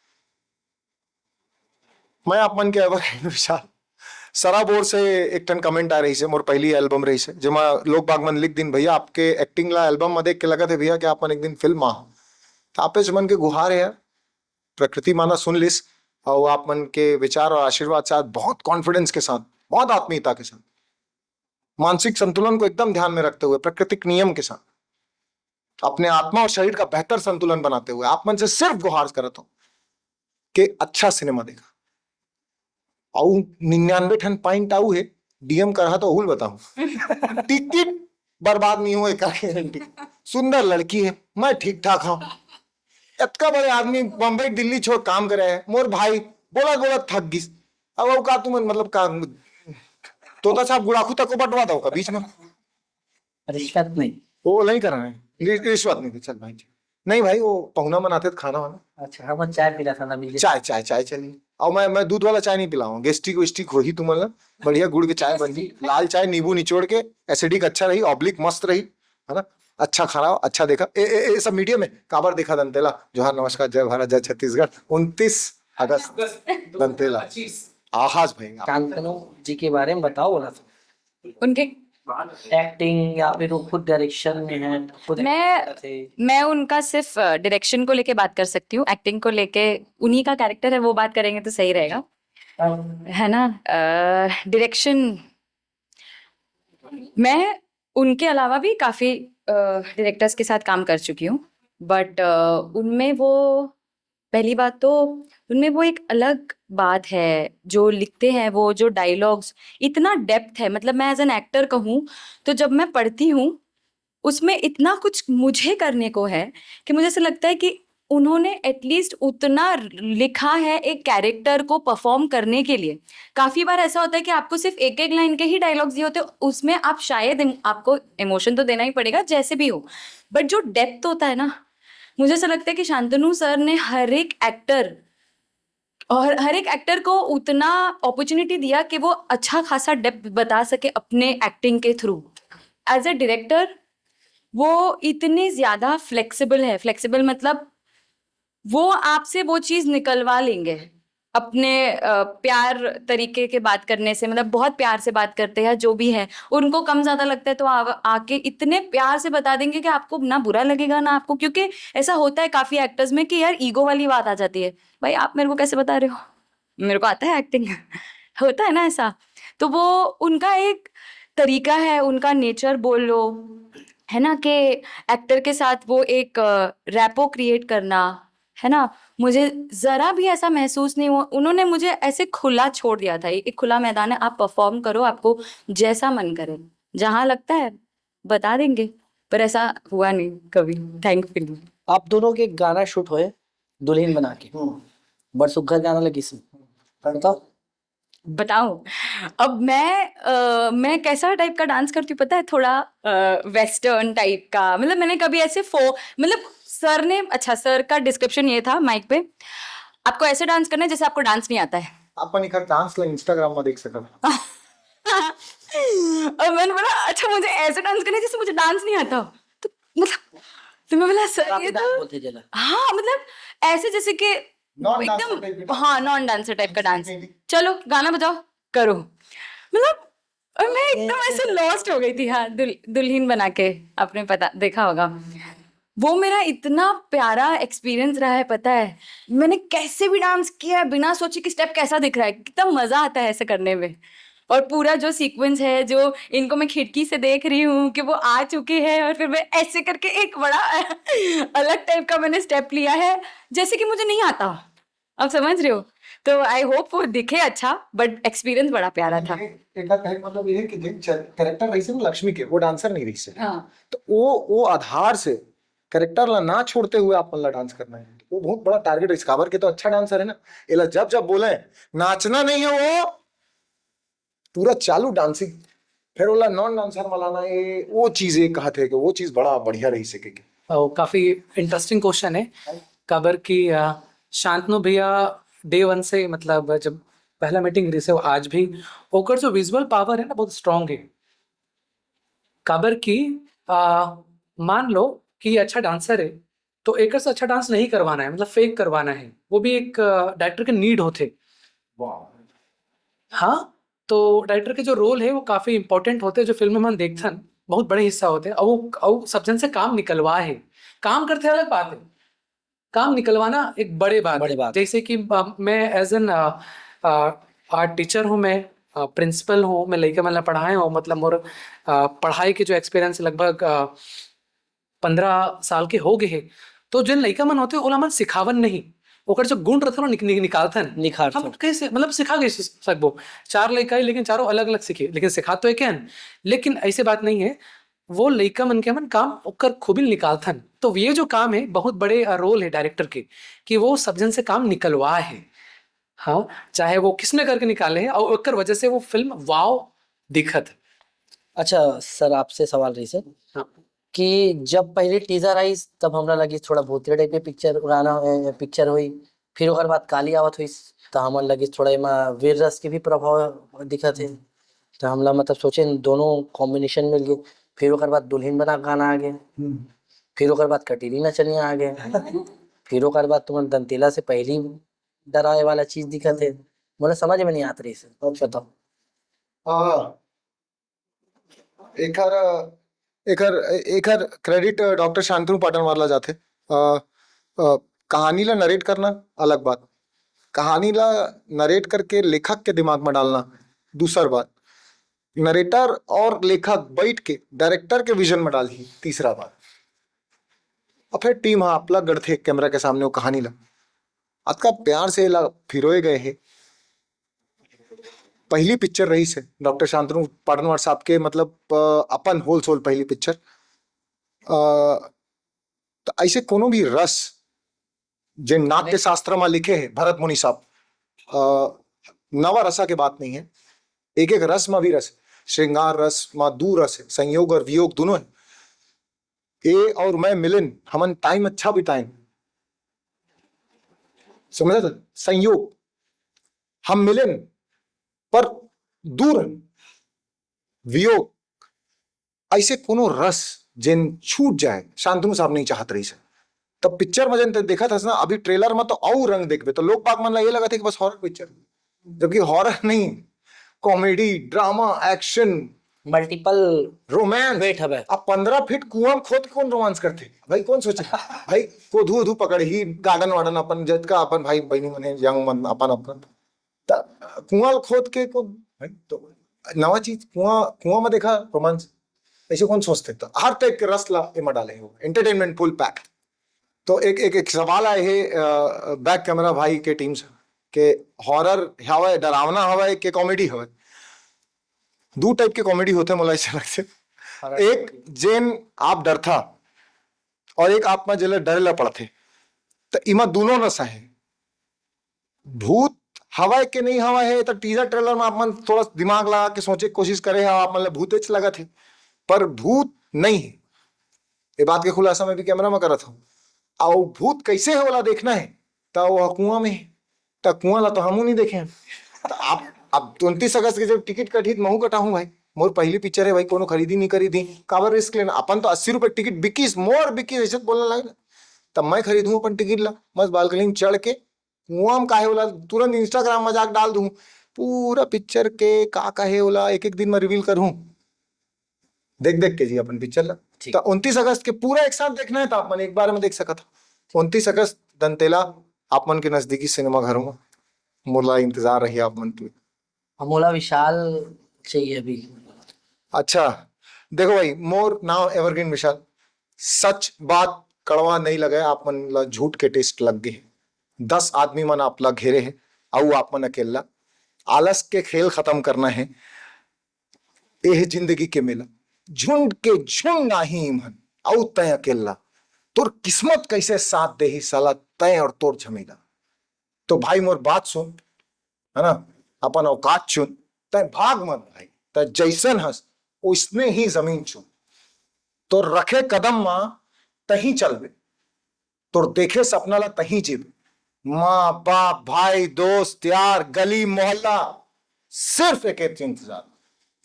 मैं आप मन के एवरग्रीन विशाल। सराबोर से एक ठन कमेंट आ रही से, मोर पहली एल्बम रही से, जेमा लोग बाग मन लिख दिन, "भैया, आपके एक्टिंग ला एल्बम में देख के लगत है भैया कि आप मन एक दिन फिल्म आहो।" तो आपेच मन के गुहार है यार, प्रकृति माना सुन लिस, और आप मन के विचार और आशीर्वाद साथ बहुत कॉन्फिडेंस के साथ, बहुत आत्मीयता के साथ, मानसिक संतुलन को एकदम ध्यान में रखते हुए, प्राकृतिक नियम के साथ, अपने आत्मा और शरीर का बेहतर संतुलन बनाते हुए आप मन से सिर्फ गुहार करत हूं कि अच्छा सिनेमा देखा। अउ निन्यानवे ठन पॉइंट आऊ है, डीएम करहा तो अहुल बताऊं। टिकट बर्बाद नहीं होए का गारंटी। सुंदर लड़की है, मैं ठीक ठाक हूं। इतना बड़े आदमी बम्बई दिल्ली छोड़ काम करे है, मोर भाई बोला बोला थक गिस। अब वो का तुम मतलब का तोता साहब गुड़ाखू तक को बंटवा दो का बीच में। रिश्वत नहीं। वो नहीं करना है। रि-, रिश्वत नहीं दे, चल भाई, चल। नहीं भाई, वो पहुना मनाते तो खाना वाना। अच्छा, हम चाय पिला था ना, मिल चाय, चाय, चाय चली। और मैं, मैं दूध वाला चाय नहीं पिलाऊं, गैस्ट्रिक वैस्ट्रिक हो ही तुम मतलब। बढ़िया गुड़ के चाय बन गई, लाल चाय, नींबू निचोड़ के, एसिडिक अच्छा रही, ऑब्लिक मस्त रही, है ना? अच्छा खाना, अच्छा देखा। ए, ए, ए, सब मीडिया में काबर देखा दंतेला। जोहार, नमस्कार, जय भारत, जय छत्तीसगढ़। उनतीस अगस्त दंतेला। आहाज भाई, आप शांतनु जी के बारे में बताओ, बोला था। उनके एक्टिंग या फिर वो खुद डायरेक्शन में है, खुद मैं, एक्टिंग करते हैं? मैं उनका सिर्फ, अ, डायरेक्शन को लेके बात कर सकती हूँ। एक्टिंग को लेके उन्हीं का कैरेक्टर है, वो बात करेंगे तो सही रहेगा, हाँ। है ना? अ, डायरेक्शन, मैं उनके अलावा भी काफ़ी, अ, डायरेक्टर्स के साथ काम कर चुकी हूँ, बट, अ, उनमें वो पहली बात तो उनमें वो एक अलग बात है, जो लिखते हैं, वो जो डायलॉग्स, इतना डेप्थ है। मतलब, मैं एज़ एन एक्टर कहूँ, तो जब मैं पढ़ती हूँ, उसमें इतना कुछ मुझे करने को है कि मुझे ऐसा लगता है कि उन्होंने एटलीस्ट उतना लिखा है एक कैरेक्टर को परफॉर्म करने के लिए। काफ़ी बार ऐसा होता है कि आपको सिर्फ एक-एक लाइन के ही डायलॉग्स दिए होते हैं, उसमें आप शायद इम-, आपको इमोशन तो देना ही पड़ेगा, जैसे भी हो, बट जो डेप्थ होता है ना, मुझे ऐसा लगता है कि शांतनु सर ने हर एक एक्टर और हर एक एक्टर को उतना अपॉर्चुनिटी दिया कि वो अच्छा खासा डेप्थ बता सके अपने एक्टिंग के थ्रू। एज अ डायरेक्टर वो इतने ज्यादा फ्लेक्सिबल है, फ्लेक्सिबल मतलब वो आपसे वो चीज निकलवा लेंगे अपने अ, प्यार तरीके के बात करने से, मतलब बहुत प्यार से बात करते हैं, जो भी है उनको कम ज्यादा लगता है तो आ, आके इतने प्यार से बता देंगे कि आपको ना बुरा लगेगा ना आपको, क्योंकि ऐसा होता है काफी एक्टर्स में कि यार ईगो वाली बात आ जाती है, भाई आप मेरे को कैसे बता रहे हो, मेरे को आता है एक्टिंग होता है ना ऐसा। तो वो उनका एक तरीका है, उनका नेचर बोल लो, है ना, कि एक्टर के साथ वो एक रैपो क्रिएट करना, है ना। मुझे जरा भी ऐसा महसूस नहीं हुआ, उन्होंने मुझे ऐसे खुला छोड़ दिया था, एक खुला मैदान है, आप परफॉर्म करो, आपको जैसा मन करे, जहां लगता है बता देंगे, पर ऐसा हुआ नहीं कभी, थैंकफुली। आप दोनों के गाना शूट होए दुल्हन बना के, बड़ सुग्घर गाना लगिस। बताओ। बताओ, अब मैं अ, मैं कैसा टाइप का डांस करती हूँ पता है? थोड़ा वेस्टर्न टाइप का, मतलब मैंने कभी ऐसे फो मतलब सर ने, अच्छा, सर का डिस्क्रिप्शन ये था माइक पे, आपको ऐसे डांस करना है जैसे आपको डांस नहीं आता है। आपण एखाद डान्सला इंस्टाग्राम वर देख सकत. और मैंने बोला, अच्छा, मुझे ऐसे डांस करना है जैसे मुझे डांस नहीं आता। तो मतलब तो मैं बोला, सर, ये तो बोलते चला। हाँ, मतलब ऐसे जैसे कि नॉन एकदम डांसर टाइप. हाँ, नॉन डांसर टाइप का डांस। चलो गाना बजाओ, करो। मतलब और मैं एकदम ऐसे लॉस्ट हो गई थी। हाँ, दुल, दुल्हन बना के आपने पता देखा होगा। वो मेरा इतना प्यारा एक्सपीरियंस रहा है, पता है, मैंने कैसे भी डांस किया है बिना सोचे कि स्टेप कैसा दिख रहा है, कितना मजा आता है ऐसे करने में। और पूरा जो सीक्वेंस है, जो इनको मैं खिड़की से देख रही हूँ कि वो आ चुके हैं, और फिर मैं ऐसे करके एक बड़ा अलग टाइप का मैंने स्टेप लिया है, जैसे कि मुझे नहीं आता। आप समझ रहे हो? तो आई होप वो दिखे अच्छा, बट एक्सपीरियंस बड़ा प्यारा था। एक एक मतलब ये है कि जिन कैरेक्टर रही से ना लक्ष्मी के, वो डांसर नहीं रही से, हाँ। तो वो वो आधार से कैरेक्टर ला ना छोड़ते हुए आप मन ला डांस करना है, वो बहुत बड़ा टारगेट है। काबर के तो अच्छा डांसर है ना, एला जब जब बोले नाचना नहीं है, वो पूरा चालू डांसिंग, फिर ओला नॉन डांसर में लाना, ये वो चीज, ये कहत है कि वो चीज बड़ा बढ़िया रही सके के। वो काफी इंटरेस्टिंग क्वेश्चन है, काबर कि अ, शांतनु भैया डे वन से, मतलब जब पहला मीटिंग रही से, आज भी ओकर जो विजुअल पावर है ना, बहुत स्ट्रांग है। काबर कि अ, मान लो कि अच्छा डांसर है, तो एकर से अच्छा डांस नहीं करवाना है, मतलब फेक करवाना है, वो भी एक डायरेक्टर के नीड होते। हाँ, तो डायरेक्टर के जो रोल है वो काफी इंपॉर्टेंट होते, जो फिल्म में हम देखथन बहुत बड़े हिस्सा होते, और वो और सब जन से काम निकलवा है। काम करते अलग बात है, काम निकलवाना एक बड़े बात बड़े है। बात। जैसे कि अ, मैं एज एन आर्ट टीचर हूँ, मैं प्रिंसिपल हूँ, मैं लइका मन ला पढ़ाए हूँ, मतलब मोर अ, पढ़ाई के जो एक्सपीरियंस लगभग पंद्रह साल के हो गए है। तो जिन लइका मन होते ओला मन सिखावन नहीं, ओकर जो गुण रहथे ओला निक, निक, निकालथन। निखारथन। हम कैसे, मतलब सिखा कैसे सकबो? चार लइका है लेकिन चारों अलग अलग सीखे, लेकिन सिखा तो एक है। लेकिन ऐसे बात नहीं है, वो लइका मन के मन काम ओकर खूबी निकालथन। तो ये जो काम है, बहुत बड़े रोल है डायरेक्टर के, कि वो सब जन से काम निकलवा है। हाँ, चाहे वो किसने करके निकाले है, और ओकर वजह से वो फिल्म वाव दिखत। अच्छा सर, आपसे सवाल रही सर हाँ। कि जब पहले टीजर आई, तब हमरा लगी थोड़ा भूतिया टाइप के पिक्चर उड़ाना पिक्चर हुई, फिर ओकर बाद काली आवत हुई, तो हमन लगी थोड़ा एमा वीर रस के भी प्रभाव दिखत है। तो हमला मतलब सोचे दोनों कॉम्बिनेशन मिल गए। फिर ओकर बाद दुल्हन बना गाना आ गए, फिर ओकर बाद कटरीना चनिया आ गए, फिर ओकर बाद तुम्हार दंतेला से पहली डराए वाला चीज दिखत है। मोला समझ में नहीं आत रही सर, बताओ। हाँ, एकर एकर एकर क्रेडिट डॉक्टर शांतनु पाटनवार ला जाथे। अ, अ, कहानी ला नरेट करना अलग बात, कहानी ला नरेट करके लेखक के दिमाग में डालना दूसर बात, नरेटर और लेखक बैठ के डायरेक्टर के विजन में डालही तीसरा बात। और फिर टीम हा आपला गढ़थे कैमरा के सामने वो कहानी ला, अतका प्यार से ला फिरोए गए है। पहली पिक्चर रही से डॉक्टर शांतनु पाटनवार साहब के, मतलब अ, अपन होल सोल पहली पिक्चर। अ, तो ऐसे कोनो भी रस जे नाट्य शास्त्र में लिखे है भरत मुनि साहब, अ, नवा रसा के बात नहीं है, एक एक रस में भी रस, श्रृंगार रस में दू रस है, संयोग और वियोग दोनों है। ए और मैं मिलिन, हमन टाइम अच्छा बिताइन, समझत? संयोग, हम मिलेन, पर दूर वियोग, ऐसे कोनो रस जेन छूट जाए, शांतनु साहब नहीं चाहत रहिस हे। तब पिक्चर में जन ते देखत हस ना, अभी ट्रेलर में तो अउ रंग देखबे तो लोग बाग मन ला ये लगत हे कि बस हॉरर पिक्चर, जबकि हॉरर नहीं, comedy, drama, action, multiple romance. वेट हवे। अब पंद्रह फीट कुआं में खोद के कौन रोमांस करथे भाई? कौन सोचे भाई? कोधू उधू पकड़ही, गार्डन वार्डन अपन जतका अपन भाई बहनी मन हे, यंग मन अपन अपन। त कुआं ल खोद के कौन भाई? तो नवा चीज, कुआं, कुआं में देखा रोमांस, ऐसे कौन सोचथे? तो हर टाइप के रस ला एमा डाले हो, एंटरटेनमेंट फुल पैक। तो एक एक एक सवाल आए हे बैक कैमरा भाई के टीम से, के हॉरर हवय, डरावना हवय के कॉमेडी हवय? दू टाइप के कॉमेडी होथे, मोला ऐसे लगथे। एक जेन आप डरथा और एक आप में जेला डरे ला पड़थे, तो इमा दोनों रस आहे। भूत हवय के नहीं हवय हे, तो टीजर ट्रेलर में आप मन थोड़ा दिमाग लगा के सोचे के कोशिश करे हे, आप मन ला भूतेच लगत हे, पर भूत नहीं हे। ये बात के खुलासा मैं भी कैमरा में करत हूँ। अउ भूत कैसे हे ओला देखना हे, त वो कुआं में हे, त कुआं ला तो हमू नहीं देखे हन। त आप अब उनतीस अगस्त के जब टिकट कटही त महू कटाहूँ भाई, मोर पहली पिक्चर है भाई, कोनो खरीदी नहीं खरीदी, काबर रिस्क लेना? अपन तो अस्सी रुपए टिकट बिकिस, मोर बिकिस ऐसे बोलने लगे ना, तब मैं खरीदूँ अपन टिकट ला, मस्त बालकनी में चढ़ के कुआं में काहे ओला तुरंत इंस्टाग्राम में जाके डाल दूँ, पूरा पिक्चर के का कहे ओला एक एक दिन में रिवील करूँ। देख देख के जी अपन पिक्चर ला। ठीक। तो उनतीस अगस्त के पूरा एक साथ देखना है तो आप मन एक बार में देख सकत हो। उनतीस अगस्त दंतेला आप मन के नजदीकी सिनेमा घरों में मोला इंतजार रही आप मन के। हमोला विशाल चाहिए अभी। अच्छा, देखो भाई, मोर नाम एवरग्रीन विशाल। सच बात कड़वा नहीं लगे, आप मन ला झूठ के टेस्ट लग गए। दस आदमी मन आप ला घेरे है, अउ आप मन अकेला। आलस के खेल खत्म करना है, एह जिंदगी के मेला। झुंड के झुंड आही इमन, अउ तय अकेला। तोर किस्मत कैसे साथ देही साला, तय और तोर झमेला। तो भाई मोर बात सुन, है ना, अपन औकात चुन, तय भाग मत भाई, तय जैसन हस उसने ही जमीन चुन। तो रखे कदम मा तही चलबे, तोर देखे सपना ला तही जीबे। माँ बाप, भाई, दोस्त, यार, गली मोहल्ला, सिर्फ एक इंतजार,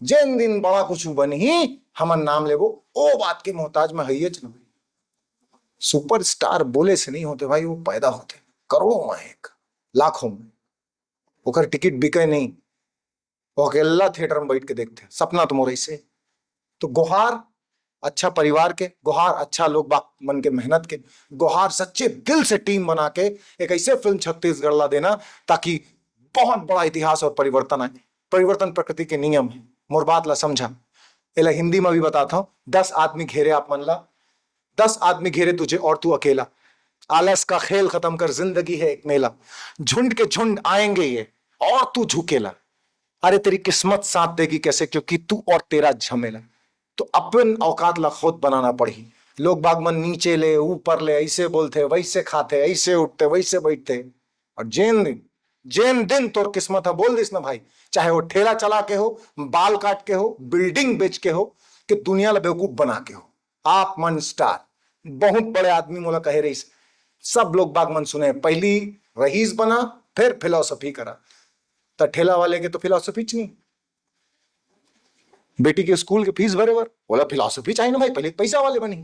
जेन दिन बड़ा कुछ बनही, हमन नाम लेबो, ओ बात के मोहताज में हइये च नहीं। सुपरस्टार बोले से नहीं होते भाई, वो पैदा होते करोड़ों में एक, लाखों में। ओकर टिकट बिके नहीं, वो अकेला थिएटर में बैठ के देखते। सपना तो मोर ऐसे। तो गोहार अच्छा परिवार के, गोहार अच्छा लोग बाग मन के मेहनत के, गोहार सच्चे दिल से टीम बना के एक ऐसे फिल्म छत्तीसगढ़ ला देना, ताकि बहुत बड़ा इतिहास और परिवर्तन आए। परिवर्तन प्रकृति के नियम है, मोर बात ला समझा। एला हिंदी में भी बताता हूँ। दस आदमी घेरे आप मन ला, दस आदमी घेरे तुझे और तू अकेला। आलस का खेल खत्म कर, जिंदगी है एक मेला। झुंड के झुंड आएंगे ये और तू झुकेला। अरे तेरी किस्मत साथ देगी कैसे, क्योंकि तू और तेरा झमेला। तो अपन औकात ला खुद बनाना पड़ही। लोग बाग मन नीचे ले ऊपर ले, ऐसे बोलते, वैसे खाते, ऐसे उठते, वैसे बैठते। और जेन दिन, जेन दिन तोर किस्मत है बोल दिस ना भाई, चाहे वो ठेला चला के हो, बाल काट के हो, बिल्डिंग बेच के हो, कि दुनिया ला बेवकूफ बना के हो, आप मन स्टार। बहुत बड़े आदमी मोला कहे रहिस, सब लोग बाग मन सुने, पहली रईस बना, फिर फिलोसफी करा। त ठेला वाले के तो फिलोसफी च नहीं, बेटी के स्कूल के फीस भरे बर ओला फिलोसफी चाहिए ना भाई, पहले पैसा वाले बनी।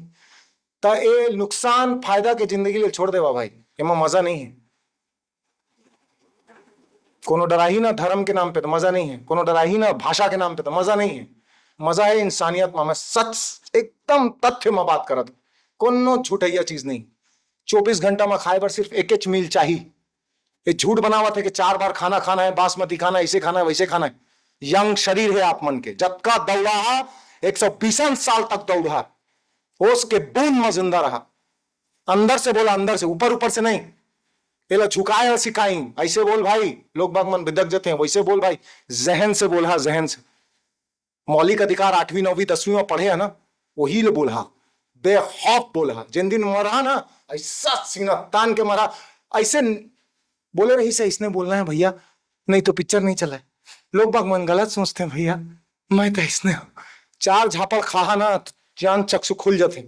त ए नुकसान फायदा के जिंदगी ले छोड़ देवा भाई, एमा मजा नहीं है। कोनो डराही ना धर्म के नाम पे तो मजा नहीं है, कोनो डराही ना भाषा के नाम पे तो मजा नहीं है। मजा है इंसानियत में। मैं सच, एकदम तथ्य में बात करत हूँ, कोनो झूठैया चीज नहीं। चौबीस घंटा में खाए बर सिर्फ एक एच मील चाहिए। ये झूठ बनावत है कि चार बार खाना खाना है, बासमती खाना है, इसे खाना है, वैसे खाना है। यंग शरीर है आप मन के, जतका दौड़ा हा, एक सौ बीस साल तक दौड़ा हा, ओस के बूंद में जिंदा रहा। अंदर से बोला, अंदर से, ऊपर ऊपर से नहीं। एला झुकाए और सिखाई, ऐसे बोल भाई, लोग बाग मन बिदक जते हैं, वैसे बोल भाई, जहन से बोल हा, जहन से। मौलिक अधिकार आठवीं नौवीं दसवीं में पढ़े है ना, वही ले बोल हा, बेखौफ बोल हा। जिन दिन मरहा ना, ऐसा सीना तान के मरहा, ऐसे न-, बोले रहिस, इसने बोलना है भैया, नहीं तो पिक्चर नहीं चला है। लोग बाग मन गलत सोचते हैं भैया, मैं तो इसने हूँ। चार झापड़ खाहा ना, तो जान चक्षु खुल जाते।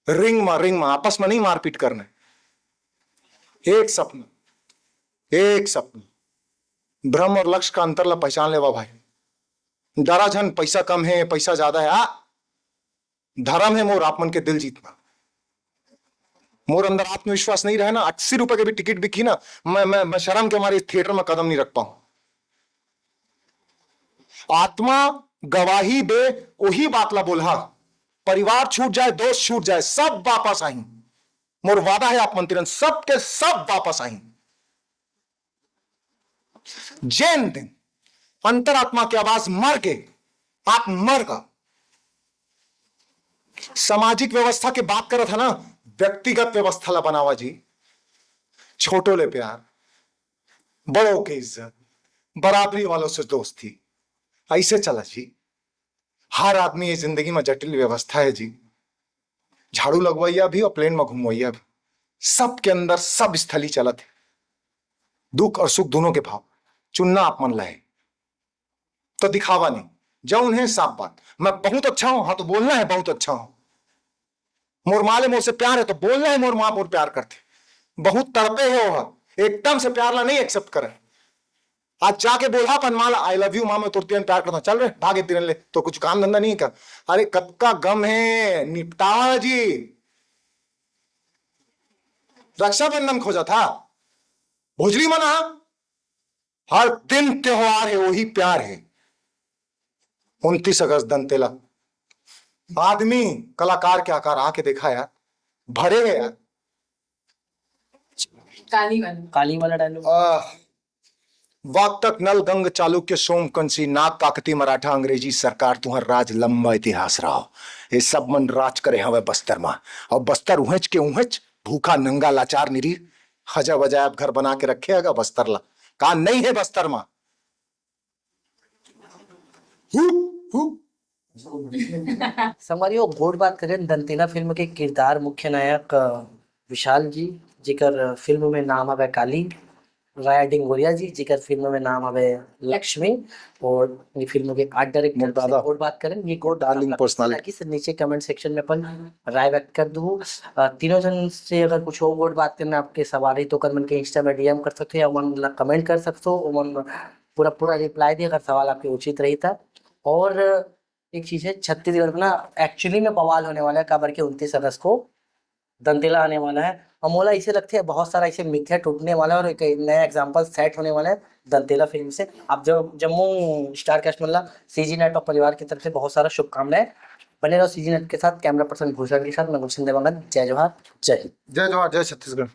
रिंग मा, रिंग मा, आपस में नहीं मारपीट करना है। एक सपना, एक सपना, भ्रम और लक्ष्य का अंतर ला पहचान लेवा भाई। डरा झन, पैसा कम है, पैसा ज्यादा है, आ धर्म है मोर आप मन के दिल जीतना। मोर अंदर आत्मविश्वास नहीं रहे ना, अस्सी रुपए के भी टिकट बिकी ना, मैं मैं मैं शर्म के मारे थिएटर में कदम नहीं रख पाऊं। आत्मा गवाही दे, वही बात ला बोलहा। परिवार छूट जाए, दोस्त छूट जाए, सब वापस आही। मोर वादा है आप मन तीरन, सब के सब वापस आही। जेन दिन अंतरात्मा के आवाज मर के आप मर गा। सामाजिक व्यवस्था के बात करत है ना, व्यक्तिगत व्यवस्था ला बनावा जी। छोटो ले प्यार, बड़ों की इज्जत, बराबरी वालों से दोस्ती, ऐसे चला जी। हर आदमी ये जिंदगी में जटिल व्यवस्था है जी। झाड़ू लगवैया भी और प्लेन में घूमवैया भी, सबके अंदर सब स्थली चलत है। दुख और सुख दोनों के भाव, चुनना आप मन ला है। तो दिखावा नहीं, जौन है साफ बात। मैं बहुत अच्छा हूं, हाँ, तो बोलना है बहुत अच्छा हूं। मोर माँ ले मोर से प्यार है तो बोलना है मोर माँ मोर प्यार करथे। बहुत तड़पे है वो, एकदम से प्यार ला नहीं एक्सेप्ट करे। आज जाके बोला अपन माँ ला, "आई लव यू माँ, मैं तुरंत प्यार करता हूँ।" चल रे, भागे तिरन ले, तो कुछ काम धंधा नहीं है क्या? अरे कतका गम है, निपटावा जी। रक्षाबंधन खोजा था, भोजली मना, हर दिन त्योहार है, वही प्यार है। उनतीस अगस्त दंतेला, आदमी कलाकार के आकार आके देखा यार, भरे है यार। काली वाला। काली वाला डायलॉग। आह, वाक्तक नल गंग चालुक्य सोम कंसी नाग काकती मराठा अंग्रेजी सरकार तुहर राज लंबा इतिहास रहो। ये सब मन राज करे हवे बस्तर मा, और बस्तर उहेच के उहेच भूखा नंगा लाचार निरी हजा बजाय घर बना के रखे हगा बस्तर ला। का नहीं है बस्तर मा? हु, हु। संगवारी हो, गोठ बात करें दंतेला फिल्म के किरदार मुख्य नायक, अ, विशाल जी, जेकर फिल्म में नाम हवे काली, राया डिंगोरिया जी, जेकर फिल्म में नाम हवे लक्ष्मी, और ये फिल्म के आर्ट डायरेक्टर मोर दादा। गोठ बात करें, ये गोठ डार्लिंग पर्सनैलिटी। ताकि से नीचे कमेंट सेक्शन में अपन राय व्यक्त कर दू। अ, तीनों जन से अगर कुछ और गोठ बात करना आपके सवाल है तो ओकर मन के इंस्टा में डीएम कर सकते हो या ओमन ला कमेंट कर सकते हो, ओमन पूरा पूरा रिप्लाई दे अगर सवाल आपके उचित रही था। और एक चीज है, छत्तीसगढ़ में ना एक्चुअली में बवाल होने वाला है, काबर के उनतीस अगस्त को दंतेला आने वाला है। और मोला इसे लगते हैं बहुत सारा इसे मिथ्या टूटने वाला है और एक नया एग्जाम्पल सेट होने वाला है दंतेला फिल्म से। आप जब जम्मो स्टार कास्ट मन ला सीजी नेट और परिवार की तरफ से बहुत सारा शुभकामनाएं। बने रहो सीजी नेट के साथ। कैमरा पर्सन भूषण के साथ मैं गुलशन देवांगन। जय जोहार, जय हिंद। जय जोहार, जय छत्तीसगढ़।